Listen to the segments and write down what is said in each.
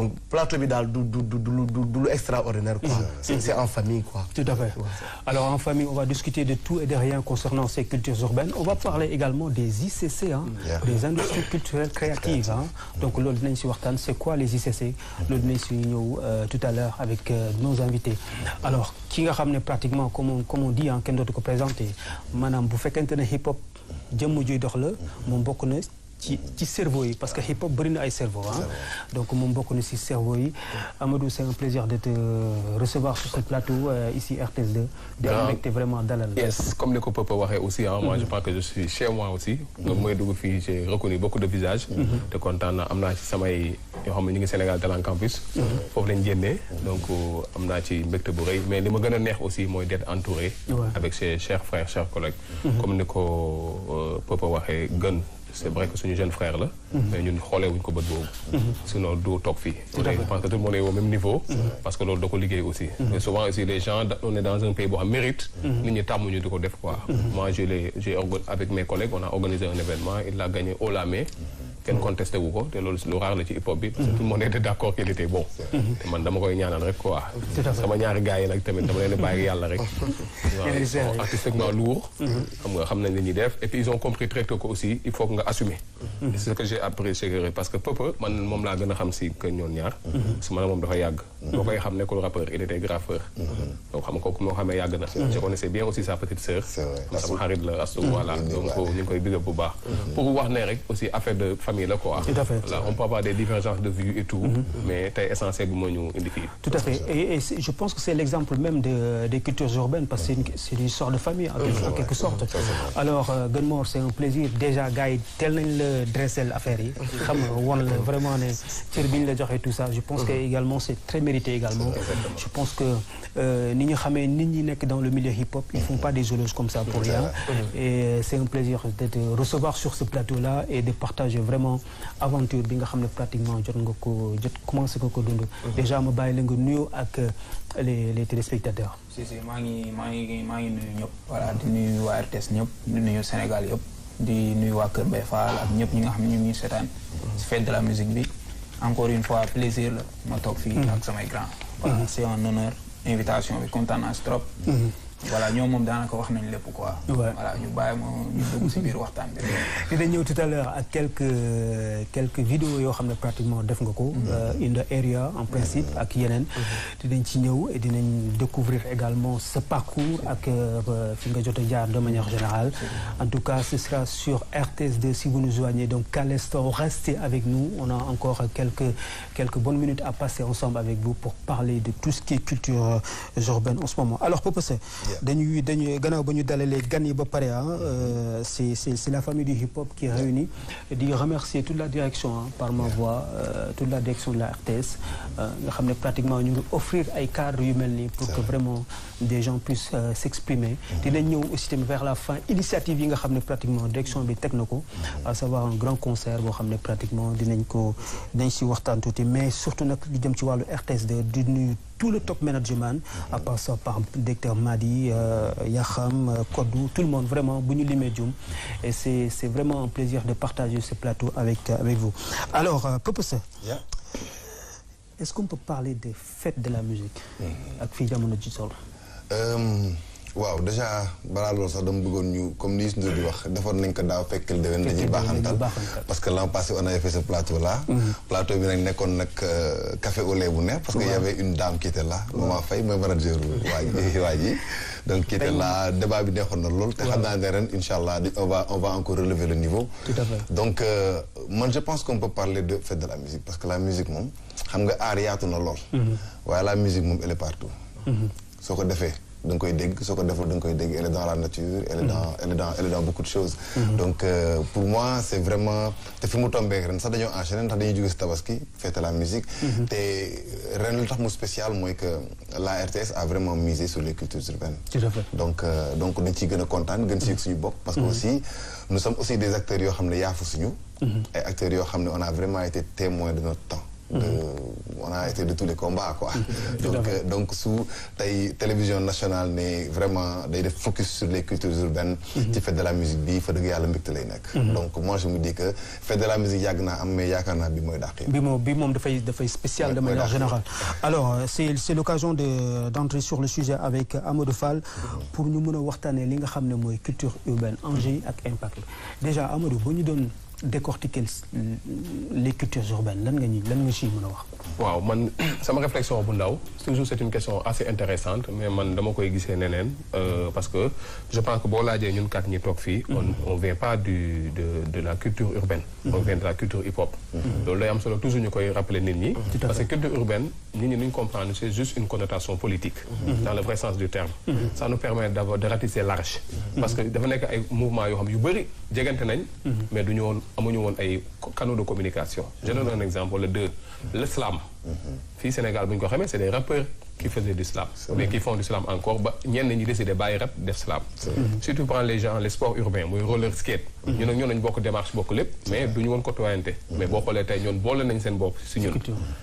donc plateau bi daal du extraordinaire quoi. C'est en famille quoi. Tout à fait. Alors en famille on va discuter de tout et de rien concernant ces cultures urbaines. On va parler également des ICC des industries culturelles créatives donc loolu dinañ si waxtaan c'est quoi les ICC. loolu dinañ si ñëw tout à l'heure avec nos invités. Alors ki nga xam ne pratiquement comme on dit kenn dootu ko présenté maanaam bu fekkente ne hip hop jëmm juy dox la moom bokk na ci cerveau yi parce que hip hop bëri na ay cerveau donc moom bokk na ci cerveau yi. Amadou, c'est un plaisir de te recevoir sur ce plateau ici RTS2. de mbégte vraiment dalal. Yes, comme ni ko Papa waxee aussi moi je pense que je suis chez moi aussi. donc mooy dugg fii j'ai reconnu beaucoup de visages. te kontaan na am naa ci samay yoo xam ne ñu ngi Sénégal Talent Campus. foofu lañ génnee donc am naa ci mbégte bu rëy mais li ma gën a neex aussi mooy d'être entouré. avec ses chers frères chers collègues. comme ni ko Papa waxee gën. c'est vrai que suñu jeune frère la. mais ñun xoolee wuñ ko bët boobu. sinon du toog fii. je pense que tout le monde est au même niveau. parce que loolu da ko liggéey aussi. mais souvent aussi les gens on est dans un pays boo xam mérite. nit ñi tàmmuñu di ko def quoi. moi j'ai avec mes collègues on a organisé un événement il l'a gagné haut la main. kenn contesté wu ko te loolu lu rare la ci hip hop bi. parce que tout le monde était d'accord qu'il était bon. te man dama koy ñaanal rek quoi. sama ñaari gars yi nag tamit dama leen a bàyyi yàlla rek. ils sont artistiquement lourds. xam nañ li ñuy def et puis ils ont compris très tôt que aussi il faut que nga assumer. c'est ce que j'ai apprécié parce que Papa man moom laa gën a xam si que ñoon ñaar. parce que man moom dafa yàgg. boo koy xam nekkul rappeur il était graffeur. donc xam nga kooku moo xamee yàgg na. je connaissais bien aussi sa petite sœur. sama xarit la Astou voilà donc ñu ngi koy big up bu baax. pour wax ne rek aussi affaire de famille là quoi. Tout à fait. Là, on peut avoir des divergences de vues et tout, mais c'est essentiel pour nous indiquer. Tout à fait. Et je pense que c'est l'exemple même des cultures urbaines parce que c'est une sorte de famille en quelque sorte. Alors, Gunmore, c'est un plaisir. Déjà, gars, tel le dresser l'affaire. Vraiment, et tout ça. Je pense que également c'est très mérité également. Je pense que ni dans le milieu hip-hop, ils font pas des éloges comme ça pour rien. Et c'est un plaisir de te recevoir sur ce plateau-là et de partager vraiment aventure bi nga xam ne pratiquement jot commencé nga ko dund. déjà ma bàyyi la nga nuyoo ak les téléspectateurs. si maa ngi nuyu ñëpp. voilà di nuyu waa RTS ñëpp di nuyu Sénégal yëpp di nuyu waa Kër Mbaye Fall ak ñëpp ñi nga xam ne ñu ngi seetaan ci fête de la musique bi encore une fois plaisir la ma toog fii ak samay grand. voilà c'est un honneur invitation bi kontaan naa si trop. voilà ñoom moom daanaka wax nañ lépp quoi. voilà ñu bàyyi ma ñu dugg ci biir waxtaan bi. dina ñëw tout à l'heure ak quelques vidéos yoo xam ne pratiquement def nga ko. in the area en principe ak yeneen. dinañ ci ñëw et dinañ découvrir également ce parcours ak fi nga jot a jaar de manière générale. en tout cas ce sera sur RTS2 si vous nous joignez donc à l'instant restez avec nous on a encore quelques bonnes minutes à passer ensemble avec vous pour parler de tout ce qui est culture urbaine en ce moment alors Papa dañuy gannaaw ba ñu dalalee gan yi ba pare c'est la famille du hip-hop qui est réunie di remercier toute la direction par ma voix toute la direction de la RTS nga xam ne pratiquement ñu ngi offrir ay cadres yu mel nii pour que vraiment des gens puissent s'exprimer dinañ ñëw aussi tamit vers la fin initiative yi nga xam ne pratiquement direction bi teg na ko à savoir un grand concert boo xam ne pratiquement dinañ si waxtaan tuuti mais surtout nag di jëm ci wàllu RTS2 di nuyu tout le top management à passant par directeur Madi Yaxam Kodou tout le monde vraiment bu ñu limee jum et c'est vraiment un plaisir de partager ce plateau avec vous alors Papa est-ce qu'on peut parler des fêtes de la musique ak fii jamono ji sol waaw déjà balaa loolu sax dama bëggoon ñu comme ni Youssou Ndour di wax defoon nañ ko daaw fekkal déwén dañuy baaxantal parce que l'an passé on avait fait ce plateau là plateau bi nag nekkoon nag café au lait bu neex parce que y avait une dame qui était là Maman Faye mooy manager waa ji donc qui était là débat bi neexoon na lool te xam naa ne ren incha allah on va encore relever le niveau tout à fait donc man je pense qu'on peut parler de fête de la musique parce que la musique moom xam nga aar yaatu na lool waaye la musique moom elle est partout soo ko defee da nga koy dégg soo ko deful da nga koy dégg elle est dans la nature elle est dans beaucoup de choses donc pour moi c'est vraiment te fi mu tombé ren sax dañoo enchaîner ndax dañuy jóge si tabaski fête la musique te ren lu tax mu spécial mooy que la RTS a vraiment misé sur les cultures urbaines tout à fait donc dañ ciy gën a kontaan gën si yëg suñu bopp parce que aussi nous sommes aussi des acteurs yoo xam ne yaafu suñu ay acteurs yoo xam ne on a vraiment été témoins de notre temps on a a été de tous les combats quoi. donc su tey télévision nationale ne vraiment day def focus sur les cultures urbaines. ci fête de la musique bi fa dëgg yàlla mbégte lay nekk. donc moi je me dis que fête de la musique yàgg naa am mais yaakaar naa bi mooy dàq. bi moom dafay spécial de manière générale. alors c'est l'occasion d'entrer sur le sujet avec Amadou Fall pour ñu mën a waxtaanee li nga xam ne mooy culture urbaine enjeu yi ak impact déjà Amadou bu ñu doon décortiquer les cultures urbaines lan nga ciy mën a wax. waaw man sama réflexion bu ndaw toujours c'est une question assez intéressante mais man dama koy gisee neneen parce que je pense que boo laajee ñun kat ñi toog fii on vient pas de la culture urbaine on vient de la culture hip hop loolu day am solo toujours ñu koy rappeler nit ñi parce que culture urbaine nit ñi ñu comprendre c'est juste une connotation politique dans le vrai sens du terme ça nous permet d'abord de ratisser large parce que dafa nekk ay mouvements yoo xam yu bëri jegante nañ mais duñu woon amuñu woon ay canaux de communication je donne un exemple l'islam fii Sénégal bu ñu ko xamee c'est des rappeurs qui faisaient du slam mais qui font du slam encore ba ñenn ñi décidé bàyyi rap def slam si tu prends les gens les sports urbains muy roller skate ñun ak ñoo nañ bokk démarche bokk lépp mais duñu woon côtoyante mais boo xoolee tey ñoon boole nañ seen bopp si ñun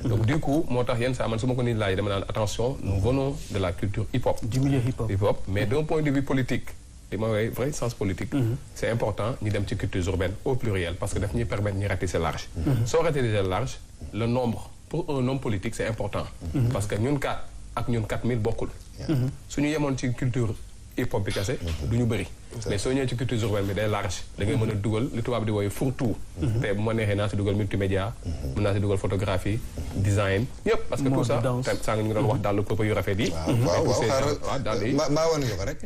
donc du coup moo tax yenn saa man su ma ko nit laaj dama naan attention nous venons de la culture hip hop du milieu hip hop mais d'un point de vue politique li ma woowee vrai sens politique c'est important ñu dem ci culture urbaine au pluriel parce que daf ñuy permettre ñu ratisser large soo ratisser large le nombre pour un homme politique c'est important parce que ñun 4 ak ñun 4000 bokkul suñu yemoon ci culture hip hop bi kese du ñu bëri mais soo ñëwee ci culture urbaine bi day large da ngay mën a dugal li tubaab di wooye fourre-tout te bu ma neexee naa si dugal multimédia mën naa si dugal photographie design yëpp parce que tout ça saa nga ñu doon wax daal lu propos yu rafet yi waaw daal yi maa wan nga ko rek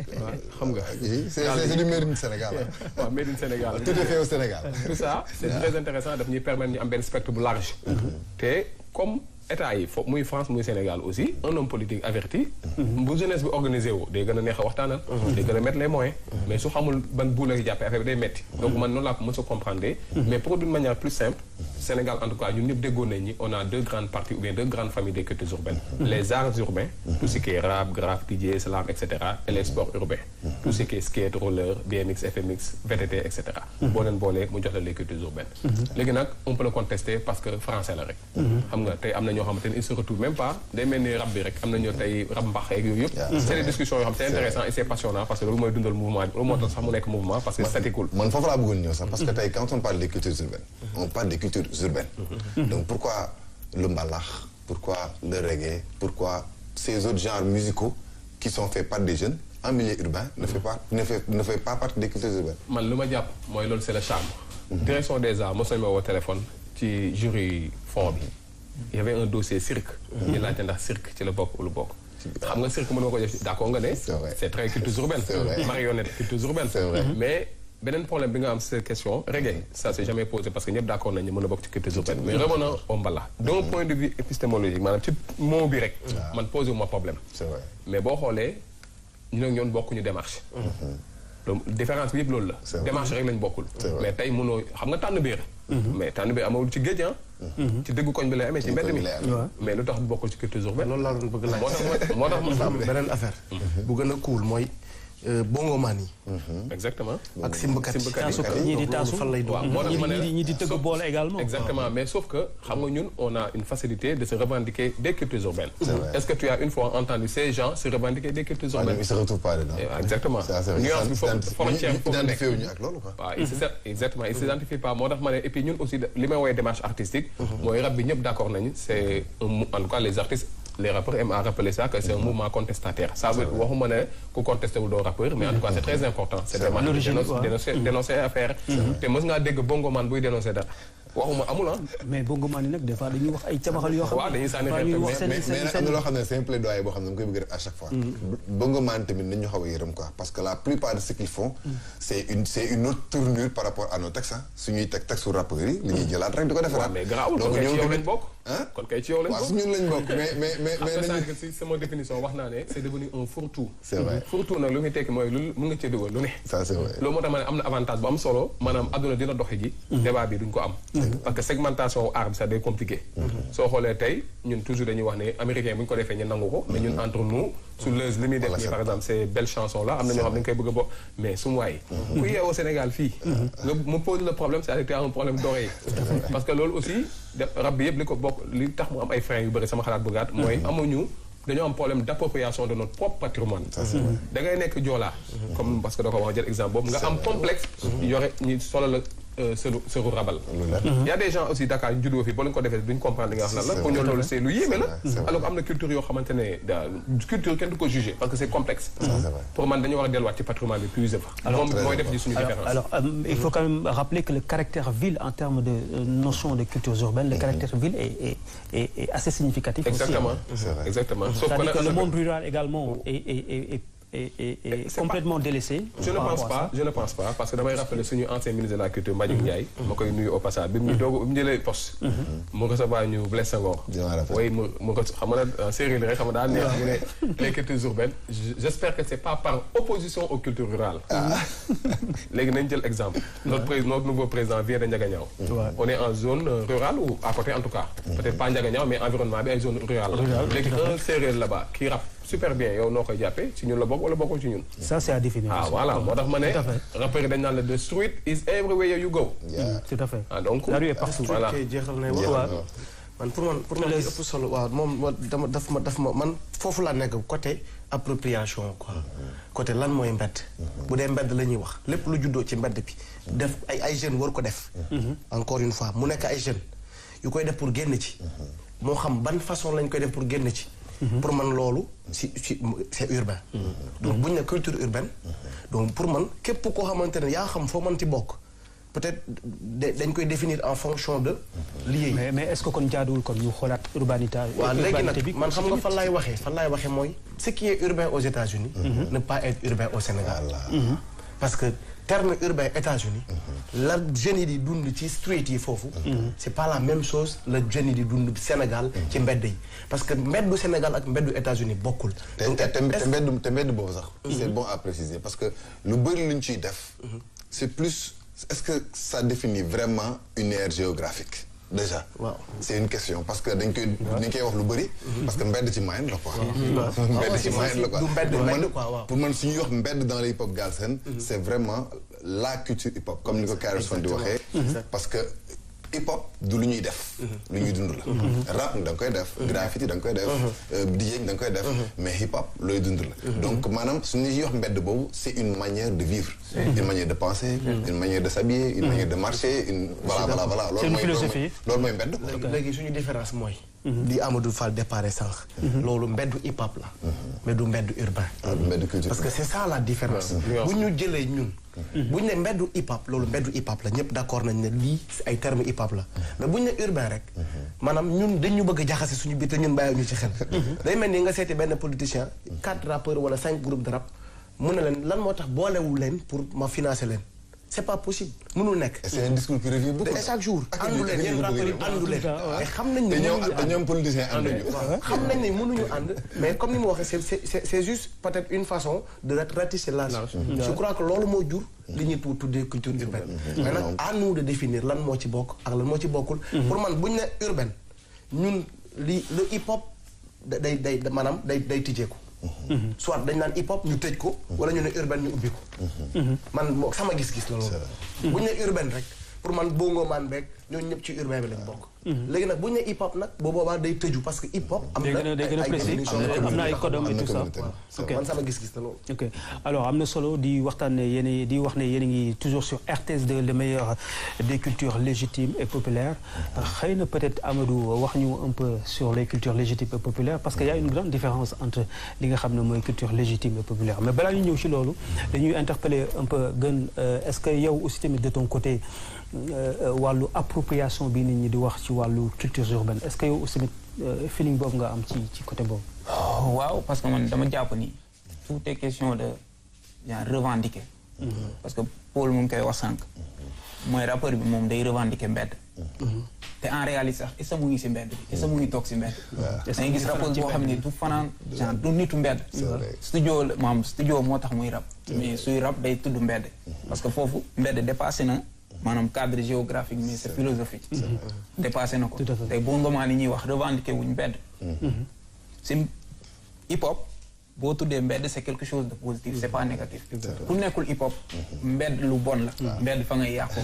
xam nga c'est du made in Sénégal waaw made in Sénégal tout est fait au Sénégal tout ça c'est très intéressant daf ñuy permettre ñu am benn spectre bu large te comme état yi foofu muy France muy Sénégal aussi un homme politique averti bu jeunesse bi organisé wu day gën a neex a waxtaanal day gën a mettre les moyens mais su xamul ban bu la jàppee affaire bi day metti donc man noonu laa ko mos a comprendre mais pour d'une manière plus simple Sénégal en tout cas ñun ñëpp déggoon nañ ni on a deux grandes parties ou bien deux grandes familles des cultures urbaines les arts urbains tout ce qui est rap, graphe, DJ, slam, etc. et les sports urbains tout ce qui est skate, roller, BMX, FMX, VTT, etc. boo leen boolee mu jox la les cultures urbaines léegi nag on peut le contester parce que français la rek xam nga tey am na ñoo xamante ne il se retrouve même pas day mel ni rap bi rek am na ñoo tey rap mbax ak yooyu yëpp c'est des discussions yoo xam c'est intéressant et c'est passionnant parce que loolu mooy dundal mouvement loolu moo tax sax mu nekk mouvement parce que staticul man foofu laa bëggoon ñëw sax parce que tey quand on parle des cultures urbaines on parle des cultures urbaines donc pourquoi le mbalax pourquoi le reggae pourquoi ces autres genres musicaux qui sont faits par des jeunes en milieu urbain ne fait pas partie des cultures urbaines man lu ma jàpp mooy loolu c'est le charme direction des arts mos nañu ma woo téléphone ci jury fond bi il y avait un dossier cirque ñu laajte ndax cirque ci la bokk lu bokk xam nga cirque mën nga ko def d'accord nga ne c'est très culture urbaine marionnette culture urbaine mais beneen problème bi nga am cette question reggae ça c'est jamais posé parce que ñëpp d'accord nañu mën a bokk ci culture urbaine mais revenons au mbalax d'un point de vue épistémologique maanaam ci mot bi rek man posé wu ma problème mais boo xoolee ñu ne ñoon bokkuñu démarche donc différence bi yëpp loolu la démarche rek lañ bokkul mais tey mënoo xam nga tànn biir mais tànn biir amawul ci géej ci dëggu koñ bi lay amee ci mbedd mi mais lu tax bokkul ci culture urbaine loolu laa doon bëgg laaj moo tax am beneen affaire bu gën a cool mooy bongoman yi exactement ak simbakat yi ñii di taasu fan lay doon moo tax ma ne ñii di tëgg boole également exactement mais sauf que xam nga ñun on a une facilité de se revendiquer des cultures urbaines est-ce que tu as une fois entendu ces gens se revendiquer des cultures urbaines ils se retrouvent pas dedans exactement nuance bi foofu frontière foofu nekk identifié wuñu ak loolu quoi waaw exactement ils s'identifient pas moo tax ma ne et puis ñun aussi li may woowee démarche artistique mooy rap bi ñëpp d'accord nañu c'est en tout cas les artistes les rappeurs aiment à rappeler ça que c'est un mouvement contestataire ça veut waxuma ne ku contesté wul doo rappeur mais en tout cas c'est très important c'est dénoncer affaire te mës ngaa dégg bongoman buy dénoncer dara waxuma amul mais bongoman yi nag des fois dañuy wax ay cabaxal yoo xam waaw dañuy sànni xeet mais am na loo xam ne c'est un plaidoyer boo xam ne da nga koy bëgg def à chaque fois bongoman tamit nañu xaw a yërëm quoi parce que la plupart de ce qu'ils font c'est une autre tournure par rapport à nos textes suñuy texte su rappeurs yi li ñuy jëlaat rek di ko defaraat mais garaawul kon kay ci yow lañ bokk kon kay ci yow lañ bokk waaw su ñun lañ bokk mais nañu si sama définition wax naa ne c'est devenu un fourre-tout c'est vrai fourre-tout nag lu muy tekki mooy lu mën nga cee dugal lu ne ça c'est vrai loolu moo tax ma ne am na avantage bu am solo maanaam adduna dina doxi ji débat bi duñ ko am parce que segmentation art bi sax day compliqué soo xoolee tey ñun toujours dañuy wax ne américain bu ñu ko defee ñu nangu ko mais ñun entre nous su Leuz li muy def nii par exemple ces belles chansons là am na ñoo xam ne dañu koy bëgg a bokk mais su ma waay ku yeewoo Sénégal fii nga me pose le problème c'est-à-dire que y a un problème d'oreille parce que loolu aussi rab bi yëpp li ko bokk li tax mu am ay freins yu bëri sama xalaat bu gàtt mooy amuñu dañoo am problème d'appropriation de notre propre patrimoine da ngay nekk joolaa comme parce que da ko wax jël exemple boobu nga am complexe yore ñi solo la sëru rabal y a des gens aussi Dakar ñu juddoo fi boo leen ko defee duñ comprendre li nga wax lan la pour ñu loolu c'est lu yéeme la alors que am na culture yoo xamante ne culture kenn du ko juger parce que c'est complexe pour man dañu war a delluwaat ci patrimoine bi puiser fa moom mooy def ci suñu différence alors il faut quand même rappeler que le caractère ville en termes de notion de cultures urbaines le caractère ville est assez significatif exactement exactement c'est-à-dire que le monde rural également est complètement délaissé. Je ne pense pas parce que damay rappeler suñu ancien ministre de la culture Mbagnick Ndiaye ma koy nuyu au passage bi mu ñu jëlee poste mu recevoir ñu Blaise Senghor oui mu xam nga séeréer rek xam nga daal neex ñu ne les cultures urbaines j'espère que c'est pas par opposition aux cultures rurales léegi nañ jël exemple notre nouveau président vient de Ndiaganiao on est en zone rurale ou à côté en tout cas peut-être pas Ndiaganiao mais environnement bi ay zone rurale léegi un séeréer là-bas qui rappe super bien yow noo koy jàppee ci ñun la bokk wala bokkul ci ñun. ça c'est à définir. Voilà moo tax ma ne. rappeur dañ naan la the street is everywhere you go. tout à fait. Donc la rue est partout. Voilà jeexal na man pour man li ëpp solo waaw moom daf ma man foofu laa nekk côté appropriation quoi. côté lan mooy mbedd. bu dee mbedd la ñuy wax lépp lu juddoo ci mbedd bi def ay jeunes war ko def. encore une fois mu nekk ay jeunes yu koy def pour génn ci. moo xam ban façon lañ koy def pour génn ci. pour man loolu c'est urbain. donc bu ñu ne culture urbaine. donc pour man képp koo xamante ne yaa xam foo mënti bokk peut-être dañ koy définir en fonction de lieu. mais est-ce que kon jaaduwul kon ñu xoolaat urbanité. waaw léegi nag man xam nga fan laay waxee mooy. ce qui est urbain aux États-Unis ne pas être urbain au Sénégal. parce que terme urbain États-Unis la jeunes yi di dund ci street yi foofu c'est pas la même chose la jeunes yi di dund Sénégal ci mbedd yi parce que mbeddu Sénégal ak mbeddu États-Unis bokkul te mbedd boobu sax c'est bon à préciser parce que lu bëri lu ñu ciy def c'est plus est-ce que ça définit vraiment une aire géographique déjà waaw c'est une question parce que dañ koy wax lu bëri parce que mbedd ci moyen la quoi mbedd ci moyen la quoi pour man suñuy wax mbedd dans le hip-hop galsen c'est vraiment la culture hip-hop comme ni ko Karis Fone di waxee parce que hip-hop du lu ñuy def lu ñuy dund la rap da nga koy def graffiti da nga koy def DJ da nga koy def mais hip-hop looy dund la donc maanaam suñuy wax mbedd boobu c'est une manière de vivre une manière de penser une manière de s'habiller une manière de marcher voilà loolu mooy mbedd léegi suñu différence mooy di Amadou Fall déparé sànq loolu mbeddu hip-hop la mais du mbeddu urbain parce que c'est ça la différence bu ñu jëlee ñun bu ñu ne mbeddu hip-hop loolu mbeddu hip-hop la ñëpp d'accord nañ ne lii ay termes hip-hop la mais bu ñu ne urbain rek maanaam ñun dañu bëgg a jaxase suñu biir te ñun bàyyi ñu ci xel day mel ni nga seeti benn politicien 4 rappeurs wala 5 groupes de rap mu ne leen lan moo tax boolewul leen pour ma financer leen c'est pas possible mënul nekk. c'est un discours qui revient beaucoup. chaque jour àndu leen yéen rappeurs yi àndu leen mais xam nañ ne te ñoom politiciens ànduñu. xam nañ ne mënuñu ànd mais comme ni mu waxee c'est juste peut-être une façon de ratisser large. je crois que loolu moo jur li ñuy tuddee culture urbaine. mais nag à nous de définir lan moo ci bokk ak lan moo ci bokkul. pour man bu ñu ne urbaine ñun le hip-hop day maanaam day tijjeeku. soit dañ naan hip hop ñu tëj ko wala ñu ne urbaine ñu ubbi ko man moo sama gis-gis la loolu bu ñu ne urbaine rek pour man bongo man beeg ñooñu ñëpp ci urbain bi lañ bokk léegi nag bu ñu ne hip hop nag boo boobaa day tëju parce que hip hop am na ay codom et tout ça man sama gis-gis la loolu ok alors am na solo di waxtaan ne yéen di wax ne yéen a ngi toujours sur RTS2 le meilleur des cultures légitimes et populaires xëy na peut-être Amadou wax ñu un peu sur les cultures légitimes et populaires parce que y a une grande différence entre li nga xam ne mooy culture légitime et populaire mais balaa ñu ñëw ci loolu dañuy interpeller un peu gën est-ce que yow aussi tamit de ton côté wàllu appropriation bi nit ñi di wax ci wàllu culture urbaine est-ce que yow aussi tamit feeling boobu nga am ci côté boobu. waaw parce que man dama jàpp ni tout est question de genre revendiquer. parce que Paul mu ngi koy wax sànq. mooy rappeur bi moom day revendiquer mbedd. te en réalité sax est-ce que mu ngi si mbedd bi est-ce que mu ngi toog si mbedd. da ngay gis rappeur boo xam ne du fanaan genre du nitu mbedd. studio la maam studio moo tax muy rap. mais suy rap day tudd mbedd. parce que foofu mbedd dépassé na. maanaam cadre géographique mais c'est philosophique. dépassé na ko. tey boo ngomaan yi ñuy wax revendiquer wuñ mbedd. si hip hop boo tuddee mbedd c'est quelque chose de positif c'est pas négatif ku nekkul hip hop mbedd lu bon la mbedd fa ngay yàqu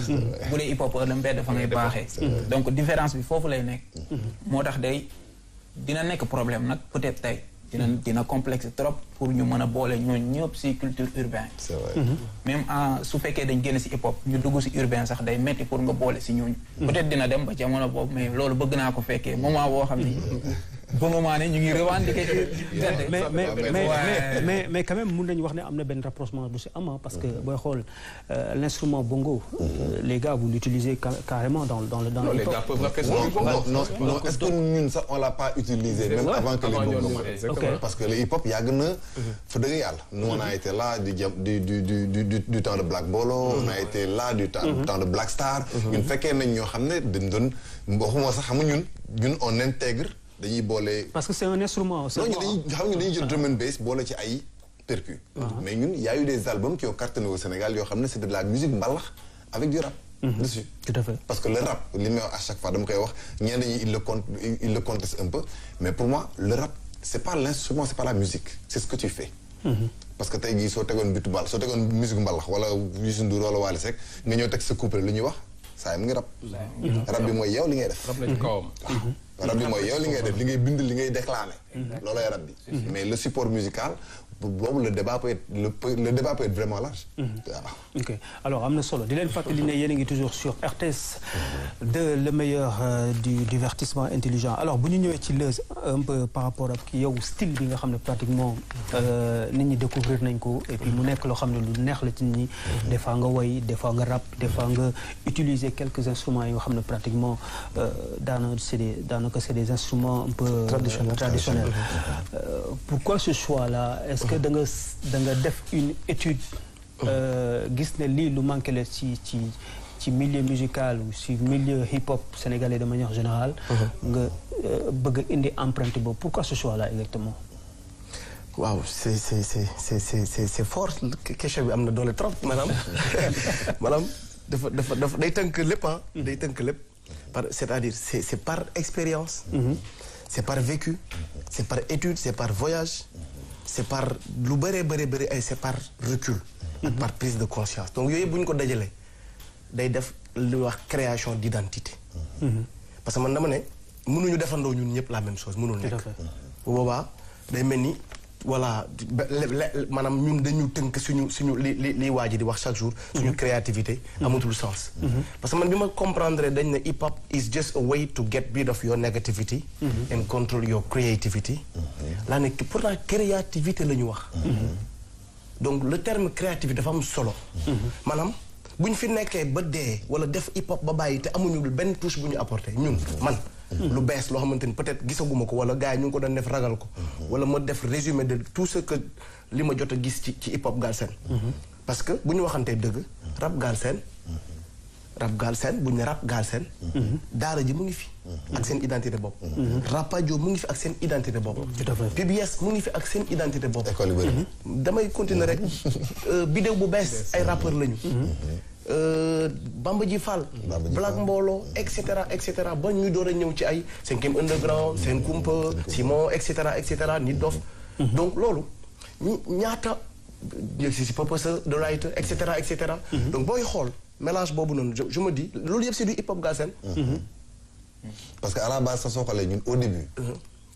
bu dee hip hop la mbedd fa ngay baaxee donc différence bi foofu lay nekk moo tax dina nekk problème nag peut-être tey dina complexe trop pour ñu mën a boole ñooñu ñëpp ci culture urbaine c'est vrai même su fekkee dañ génn ci hip hop ñu dugg ci urbain sax day metti pour nga boole ci ñooñu peut-être dina dem ba jamono boobu mais loolu bëgg naa ko fekkee moment boo xam ni ba moment ne ñu ngi revendiquer mais quand même mun nañu wax ne am na benn rapprochement bu ci am parce que booy xool l'instrument bongo les gars vous l'utilisez carrément dans le les gars peuvent rappeler non est-ce que ñun sax on l'a pas utilisé même avant que les bongos parce que le hip-hop yàgg na fa dëgg yàlla nous on a été là du temps de Black Bolo on a été là du temps de Black Star ñun fekkee nañ ñoo xam ne dañ doon waxuma sax xam ñun on intègre dañuy boole. parce que c'est un instrument. dañuy jël drum and bass boole ci ay percus. mais ñun y a eu des albums qui ont cartonné au Sénégal yoo xam ne c'est de la musique mbalax avec du rap. dessus. Tout à fait. Parce que le rap li may wax à chaque fois dama koy wax ñenn ñi il le conteste un peu mais pour moi le rap c'est pas l'instrument c'est pas la musique c'est ce que tu fais. parce que tey jii soo tegoon bitu mbal soo tegoon musique mbalax wala Youssou Ndour wala Wally Seck nga ñëw teg sa couplet lu ñuy wax saa yi mu ngi rap. rap bi mooy yow li ngay def. rap la ci kawam. rap bi mooy yow li ngay def li ngay bind li ngay déclamer. loolooy rap bi. mais le support musical boobu le débat peut être vraiment large. ok alors am na solo di leen fàttali ne yéen a ngi toujours sur RTS de le meilleur du divertissement intelligent alors bu ñu ñëwee ci Leuz un peu par rapport ak yow style bi nga xam ne pratiquement nit ñi découvrir nañ ko et puis mu nekk loo xam ne lu neex la ci nit ñi. des fois nga woy des fois nga rap des fois nga utiliser quelques instruments yoo xam ne pratiquement daanaka c'est des instruments un peu traditionnels. Pourquoi ce choix là est-ce que da nga def une étude gis ne lii lu manqué la ci milieu musical ou ci milieu hip-hop sénégalais de manière générale nga bëgg indi empreinte boobu pourquoi ce choix là exactement waaw c'est fort question bi am na doole trop maanaam dafa day tënk lépp day tënk lépp c'est-à-dire c'est par expérience c'est par vécu c'est par étude c'est par voyage c'est par lu bëri ay c'est par recul ak par prise de conscience donc yooyu bu ñu ko dajalee day def lu wax création d'identité parce que man dama ne mënuñu defandoo ñun ñëpp la même chose mënul nekk bu boobaa day mel ni voilà maanaam ñun dañu tënk suñu li waa ji di wax chaque jour suñu créativité amatul sens parce que man bi ma comprendre dañ ne hip hop is just a way to get rid of your negativity and control your creativity laa ne pourtant créativité la ñu wax donc le terme créativité dafa am solo maanaam bu ñu fi nekkee ba dee wala def hip hop ba bàyyi te amuñu benn touche bu ñu apporté ñun man lu bees loo xamante ni peut-être gisaguma ko wala gars yi ñu ngi ko doon def ragal ko wala ma def résumé de tout ce que li ma jot a gis ci hip hop Galsen parce que bu ñu waxantee dëgg rap Galsen bu ñu ne rap Galsen daara ji mu ngi fi ak seen identité bopp Rapadio mu ngi fi ak seen identité bopp PBS mu ngi fi ak seen identité bopp école yu bëri damay continuer rek bidéo bu bees ay rappeur lañu Bamba Ji Fall Black Mbolo et cetera ba ñu door a ñëw ci ay 5e underground Sen Kumpa Simon et cetera Nit Dof donc loolu ñaata si Purpose de Writer et cetera donc booy xool mélange boobu noonu je me dis loolu yëpp c'est du hip hop Galsen parce que à la base soo xoolee ñun au début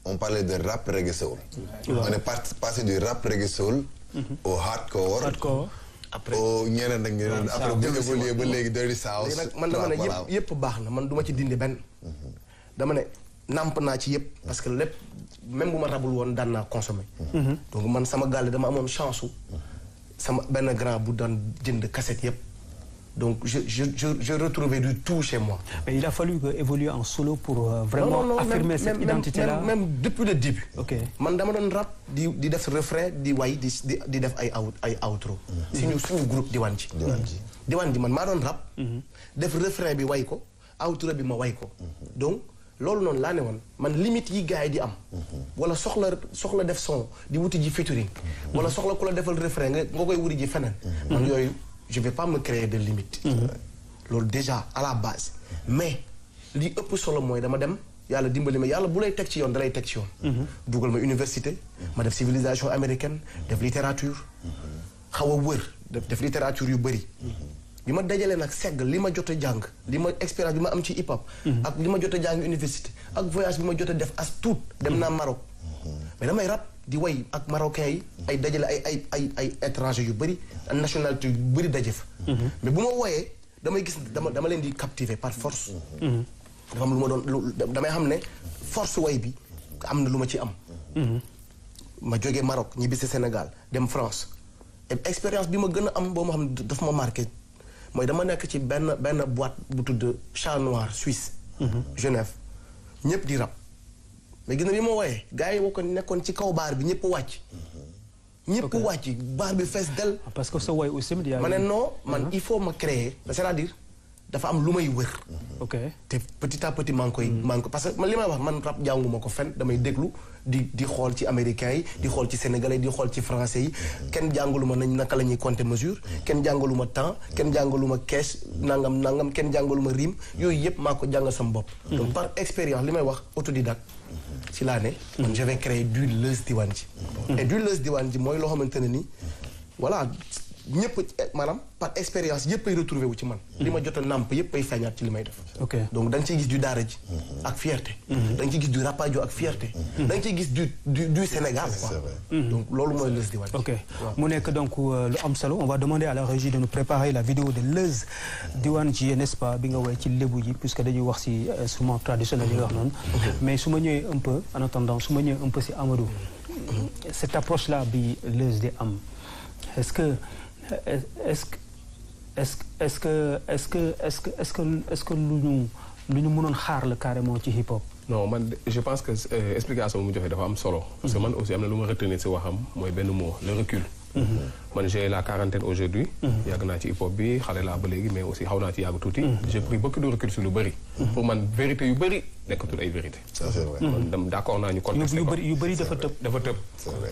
on parlait de rap reggae soul on est passé du rap reggae soul au hardcore après ñeneen nag ñeneen après bu évolué ba léegi Dirty South léegi nag man dama ne yëpp baax na man du ma ci dindi benn dama ne nàmp naa ci yëpp parce que lépp même bu ma rabul woon daan naa consommer donc man sama gàlle dama amoon chance sama benn grand bu daan jënd cassette yëpp donc je retrouvais du tout chez moi. Mais il a fallu évoluer en solo pour vraiment affirmer cette identité-là. Même depuis le début. Ok. Man dama doon rap di def refrain di way di def ay outro. suñu groupe Diwan ji man maa doon rap. def refrain bi way ko outro bi ma way ko. donc loolu noonu laa ne woon man limite yi gars yi di am. wala soxla def son di wuti ji featuring. wala soxla ku la defal refrain nga koy wuti ji feneen. man yooyu. Je vais pas me créer de limite. loolu déjà à la base mais li ëpp solo mooy dama dem yàlla dimbali ma yàlla bu lay teg ci yoon da lay teg ci yoon. dugal ma université. ma def civilisation américaine def littérature. xaw a wër def littérature yu bëri. bi ma dajalee nag segg li ma jot a jàng li ma expérience bi ma am ci hip hop. ak li ma jot a jàng université ak voyage bi ma jot a def as tuut dem naa Maroc. mais damay rap di way ak marocains yi ay dajale ay étrangers yu bëri nationalité yu bëri daje fa. mais bu ma wooyee damay gis dama leen di captiver par force. dafa am lu ma doon damay xam ne force way bi am na lu ma ci am. ma jógee Maroc ñibbi si Sénégal dem France et expérience bi ma gën a am boo ma xam ne daf ma marqué mooy dama nekk ci benn boîte bu tudd Chat Noir Suisse. Genève ñëpp di rap. mais gis na bi ma wooyee gars yi woo ko nekkoon ci kaw baar bi ñëpp wàcc. ñëpp wàcc baar bi fees del. parce que sa woy aussi. ma ne non man il faut ma créer c'est-à-dire dafa am lu may wër. ok te petit à petit maa ngi koy parce que man li may wax man rap jànguma ko fen damay déglu di xool ci américains yi di xool ci sénégalais di xool ci français yi. kenn jàngaluma nañ naka la ñuy compter mesure. kenn jàngaluma temps kenn jàngaluma caisse nangam kenn jàngaluma rime yooyu yëpp maa ko jàngal sama bopp. donc par expérience li may wax autodidacte. ci laa ne. man je vais créer du Leuz Diwane Ji. et du Leuz Diwane Ji mooy loo xamante ne ni voilà ñëpp maanaam par expérience yëpp ay retrouvé wu ci man. li ma jot a nàmp yëpp ay feeñaat ci li may def. ok donc da nga ciy gis du daara ji. ak fierté. da nga ciy gis du rapajo ak fierté. da nga ciy gis du Sénégal quoi. donc loolu mooy Leuz Diwane Ji. ok mu nekk donc lu am solo on va demander à la régie de nous préparer la vidéo de Leuz Diwane Ji n'est-ce pas bi nga woy ci lébu ji puisque dañuy wax ci instrument traditionnel yi nga wax noonu. mais su ma ñëwee un peu en attendant su ma ñëwee un peu ci Amadou. cette approche là bi Leuz di am est-ce que lu ñu mënoon xaar la carrément ci hip hop. non man je pense que explication bu mu joxe dafa am solo. parce que man aussi am na lu ma retenir ci waxam mooy benn mot le recul. man j'ai la quarantaine aujourd'hui. yàgg naa ci hip hop bi xale laa ba léegi mais aussi xaw naa ci yàgg tuuti. j'ai pris beaucoup de recul sur lu bëri. pour man vérité yu bëri nekkatul ay vérité. ça c'est vrai. man dem d'accord naa ñu contesté ko yu bëri dafa tëb.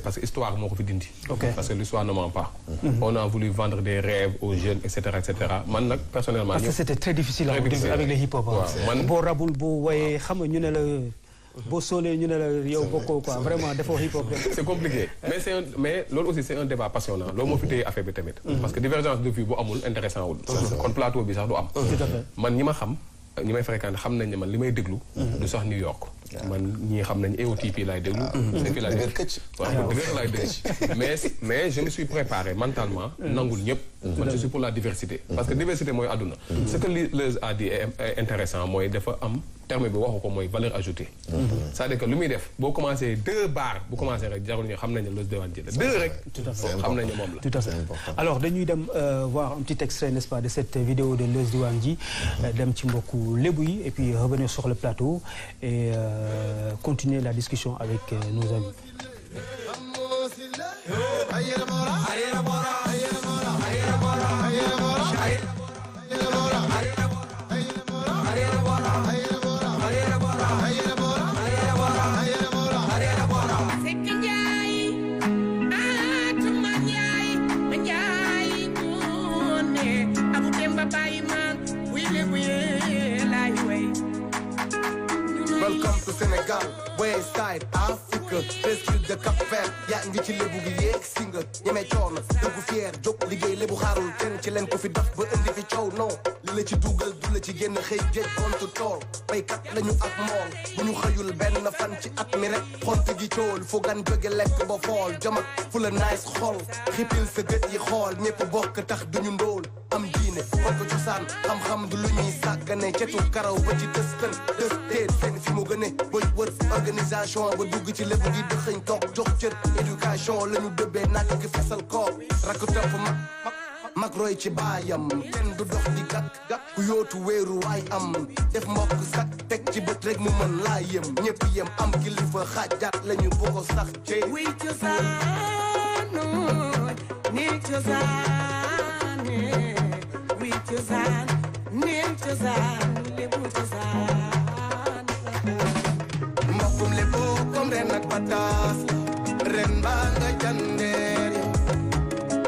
parce que histoire moo ko fi dindi. ok parce que l'histoire ne ment pas. on a voulu vendre des rêves aux jeunes et cetera. man nag personnellement. parce que c'était très difficile au début avec le hip hop. waaw man boo rabul boo woyee xam nga ñu ne la. boo soolee ñu ne la yow bokkoo quoi vraiment defoo hip hop. c'est compliqué mais loolu aussi c'est un débat passionnant loolu moo fi téye affaire bi tamit. parce que divergence de vue bu amul intéressant wul. kon plateau bi sax du am. man ñi ma xam ñi may fréquenté xam nañ ne man li may déglu. du sax New York. man ñii xam nañ EOTP laay déglu. c'est fi laay déglu mais je me suis préparé mentalement. nangul ñëpp. man je suis pour la diversité. parce que diversité mooy àdduna. ce que Leuz a dit est intéressant mooy dafa am. terme bi waxu ko mooy valeur ajoutée. c'est-à-dire que lu muy def boo commencé 2 bars bu commencé rek jarul ñu xam nañ ne Leuz Diwane Ji la 2 rek. xam nañ ne moom la. tout à fait alors dañuy dem voir un petit extrait n'est-ce pas de cette vidéo de Leuz Diwane Ji dem ci mbokku lébu yi et puis revenir sur le plateau et continuer la discussion avec nos amis. Welcome to Sénégal, West Side, Africa, rescue de Cap-Vert, yaa ngi ci lébu gi yéeg singa, ñemee coono, dëggu fier, jóg liggéey lébu xaarul, kenn ci leen ko fi daf ba indi fi coow, non, li la ci dugal du la ci génn xëy géej kontu tool, baykat lañu ak mool, bu ñu xëyul benn fan ci at mi rek, xont gi cool, fu gan jóge lekk ba fool, jamak fu la nice xol, xipil sa gët yi xool, ñépp bokk tax duñu ndóol, am diine, bokk cosaan, xam-xam du lu ñuy sàggane, cetu karaw ba ci dëstën, dësteen seen fi mu gëne, bëj wër organisation ba dugg ci lépp gi dëxëñ toog jox cër éducation la ñu dëbbee nakk gi fesal koor rakk topp mag roy ci baayam kenn du dox di gàkk ku yootu wéeru waay am def mbokk sax teg ci bët rek mu mën laa yem ñëpp yem am kilifa xaajaat la ñu bu ko sax ci wi cosaan ni cosaan wi cosaan ni cosaan lépp cosaan mbokkum lépp comme ren ak pataas ren baa nga jandeer ya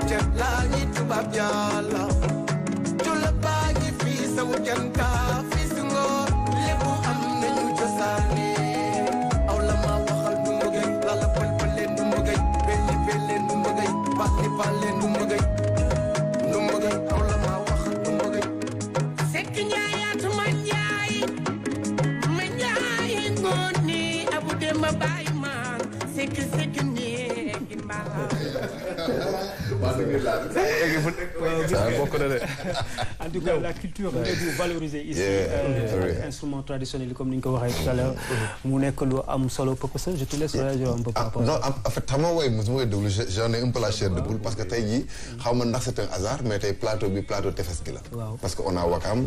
ceeb laa ñi tubaab ñaala jula baa ngi fii sawu janta fii si ngoor lépp am nañu cosaan Seki seki neki mbala. bokk na de. En tout cas, la culture est vous valoriser ici. Instrument traditionnel comme ni ñu ko waxee tout à l'heure. mu nekk lu am solo professeur je te laisse réagir un peu par rapport. Non, en fait xam nga woy mosuma déglu j'en ai un peu la chair de poule parce que tey jii xaw ma ndax c'est un hasard mais tey plateau bi plateau tefes gi la. Waaw. parce que on a Wakam.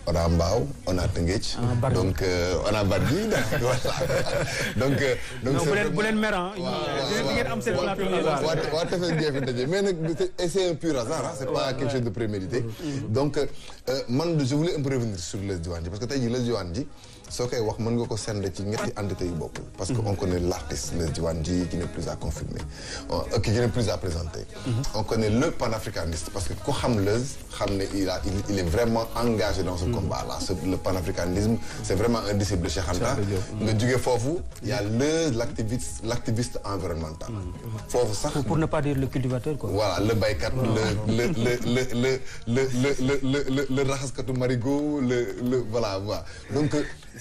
on a Mbao on a Tëngéej. donc on a Bargny voilà donc. non bu leen mer di ngeen am seen plateau. waa tefes gee fi daje mais nag c'est un pur hasard c'est pas quelque chose de prémédité. donc man je voulais un peu revenir sur Leuz Diwane ji parce que tey jii Leuz Diwane ji soo koy wax mën nga ko send ci ñetti entité yu bokkul parce que on connaît l'artiste Leuz Diwane ji qui n'est plus à confirmer qui n'est plus à présenter. on connaît le panafricaniste parce que ku xam Leuz xam ne il est vraiment engagé dans ce combat là le panafricanisme c'est vraiment un disciple de Cheikh Anta. nga jóge foofu il y a Leuz l'activiste environnemental. foofu sax pour ne pas dire le cultivateur quoi. voilà le baykat le raxaskatu marigot le voilà donc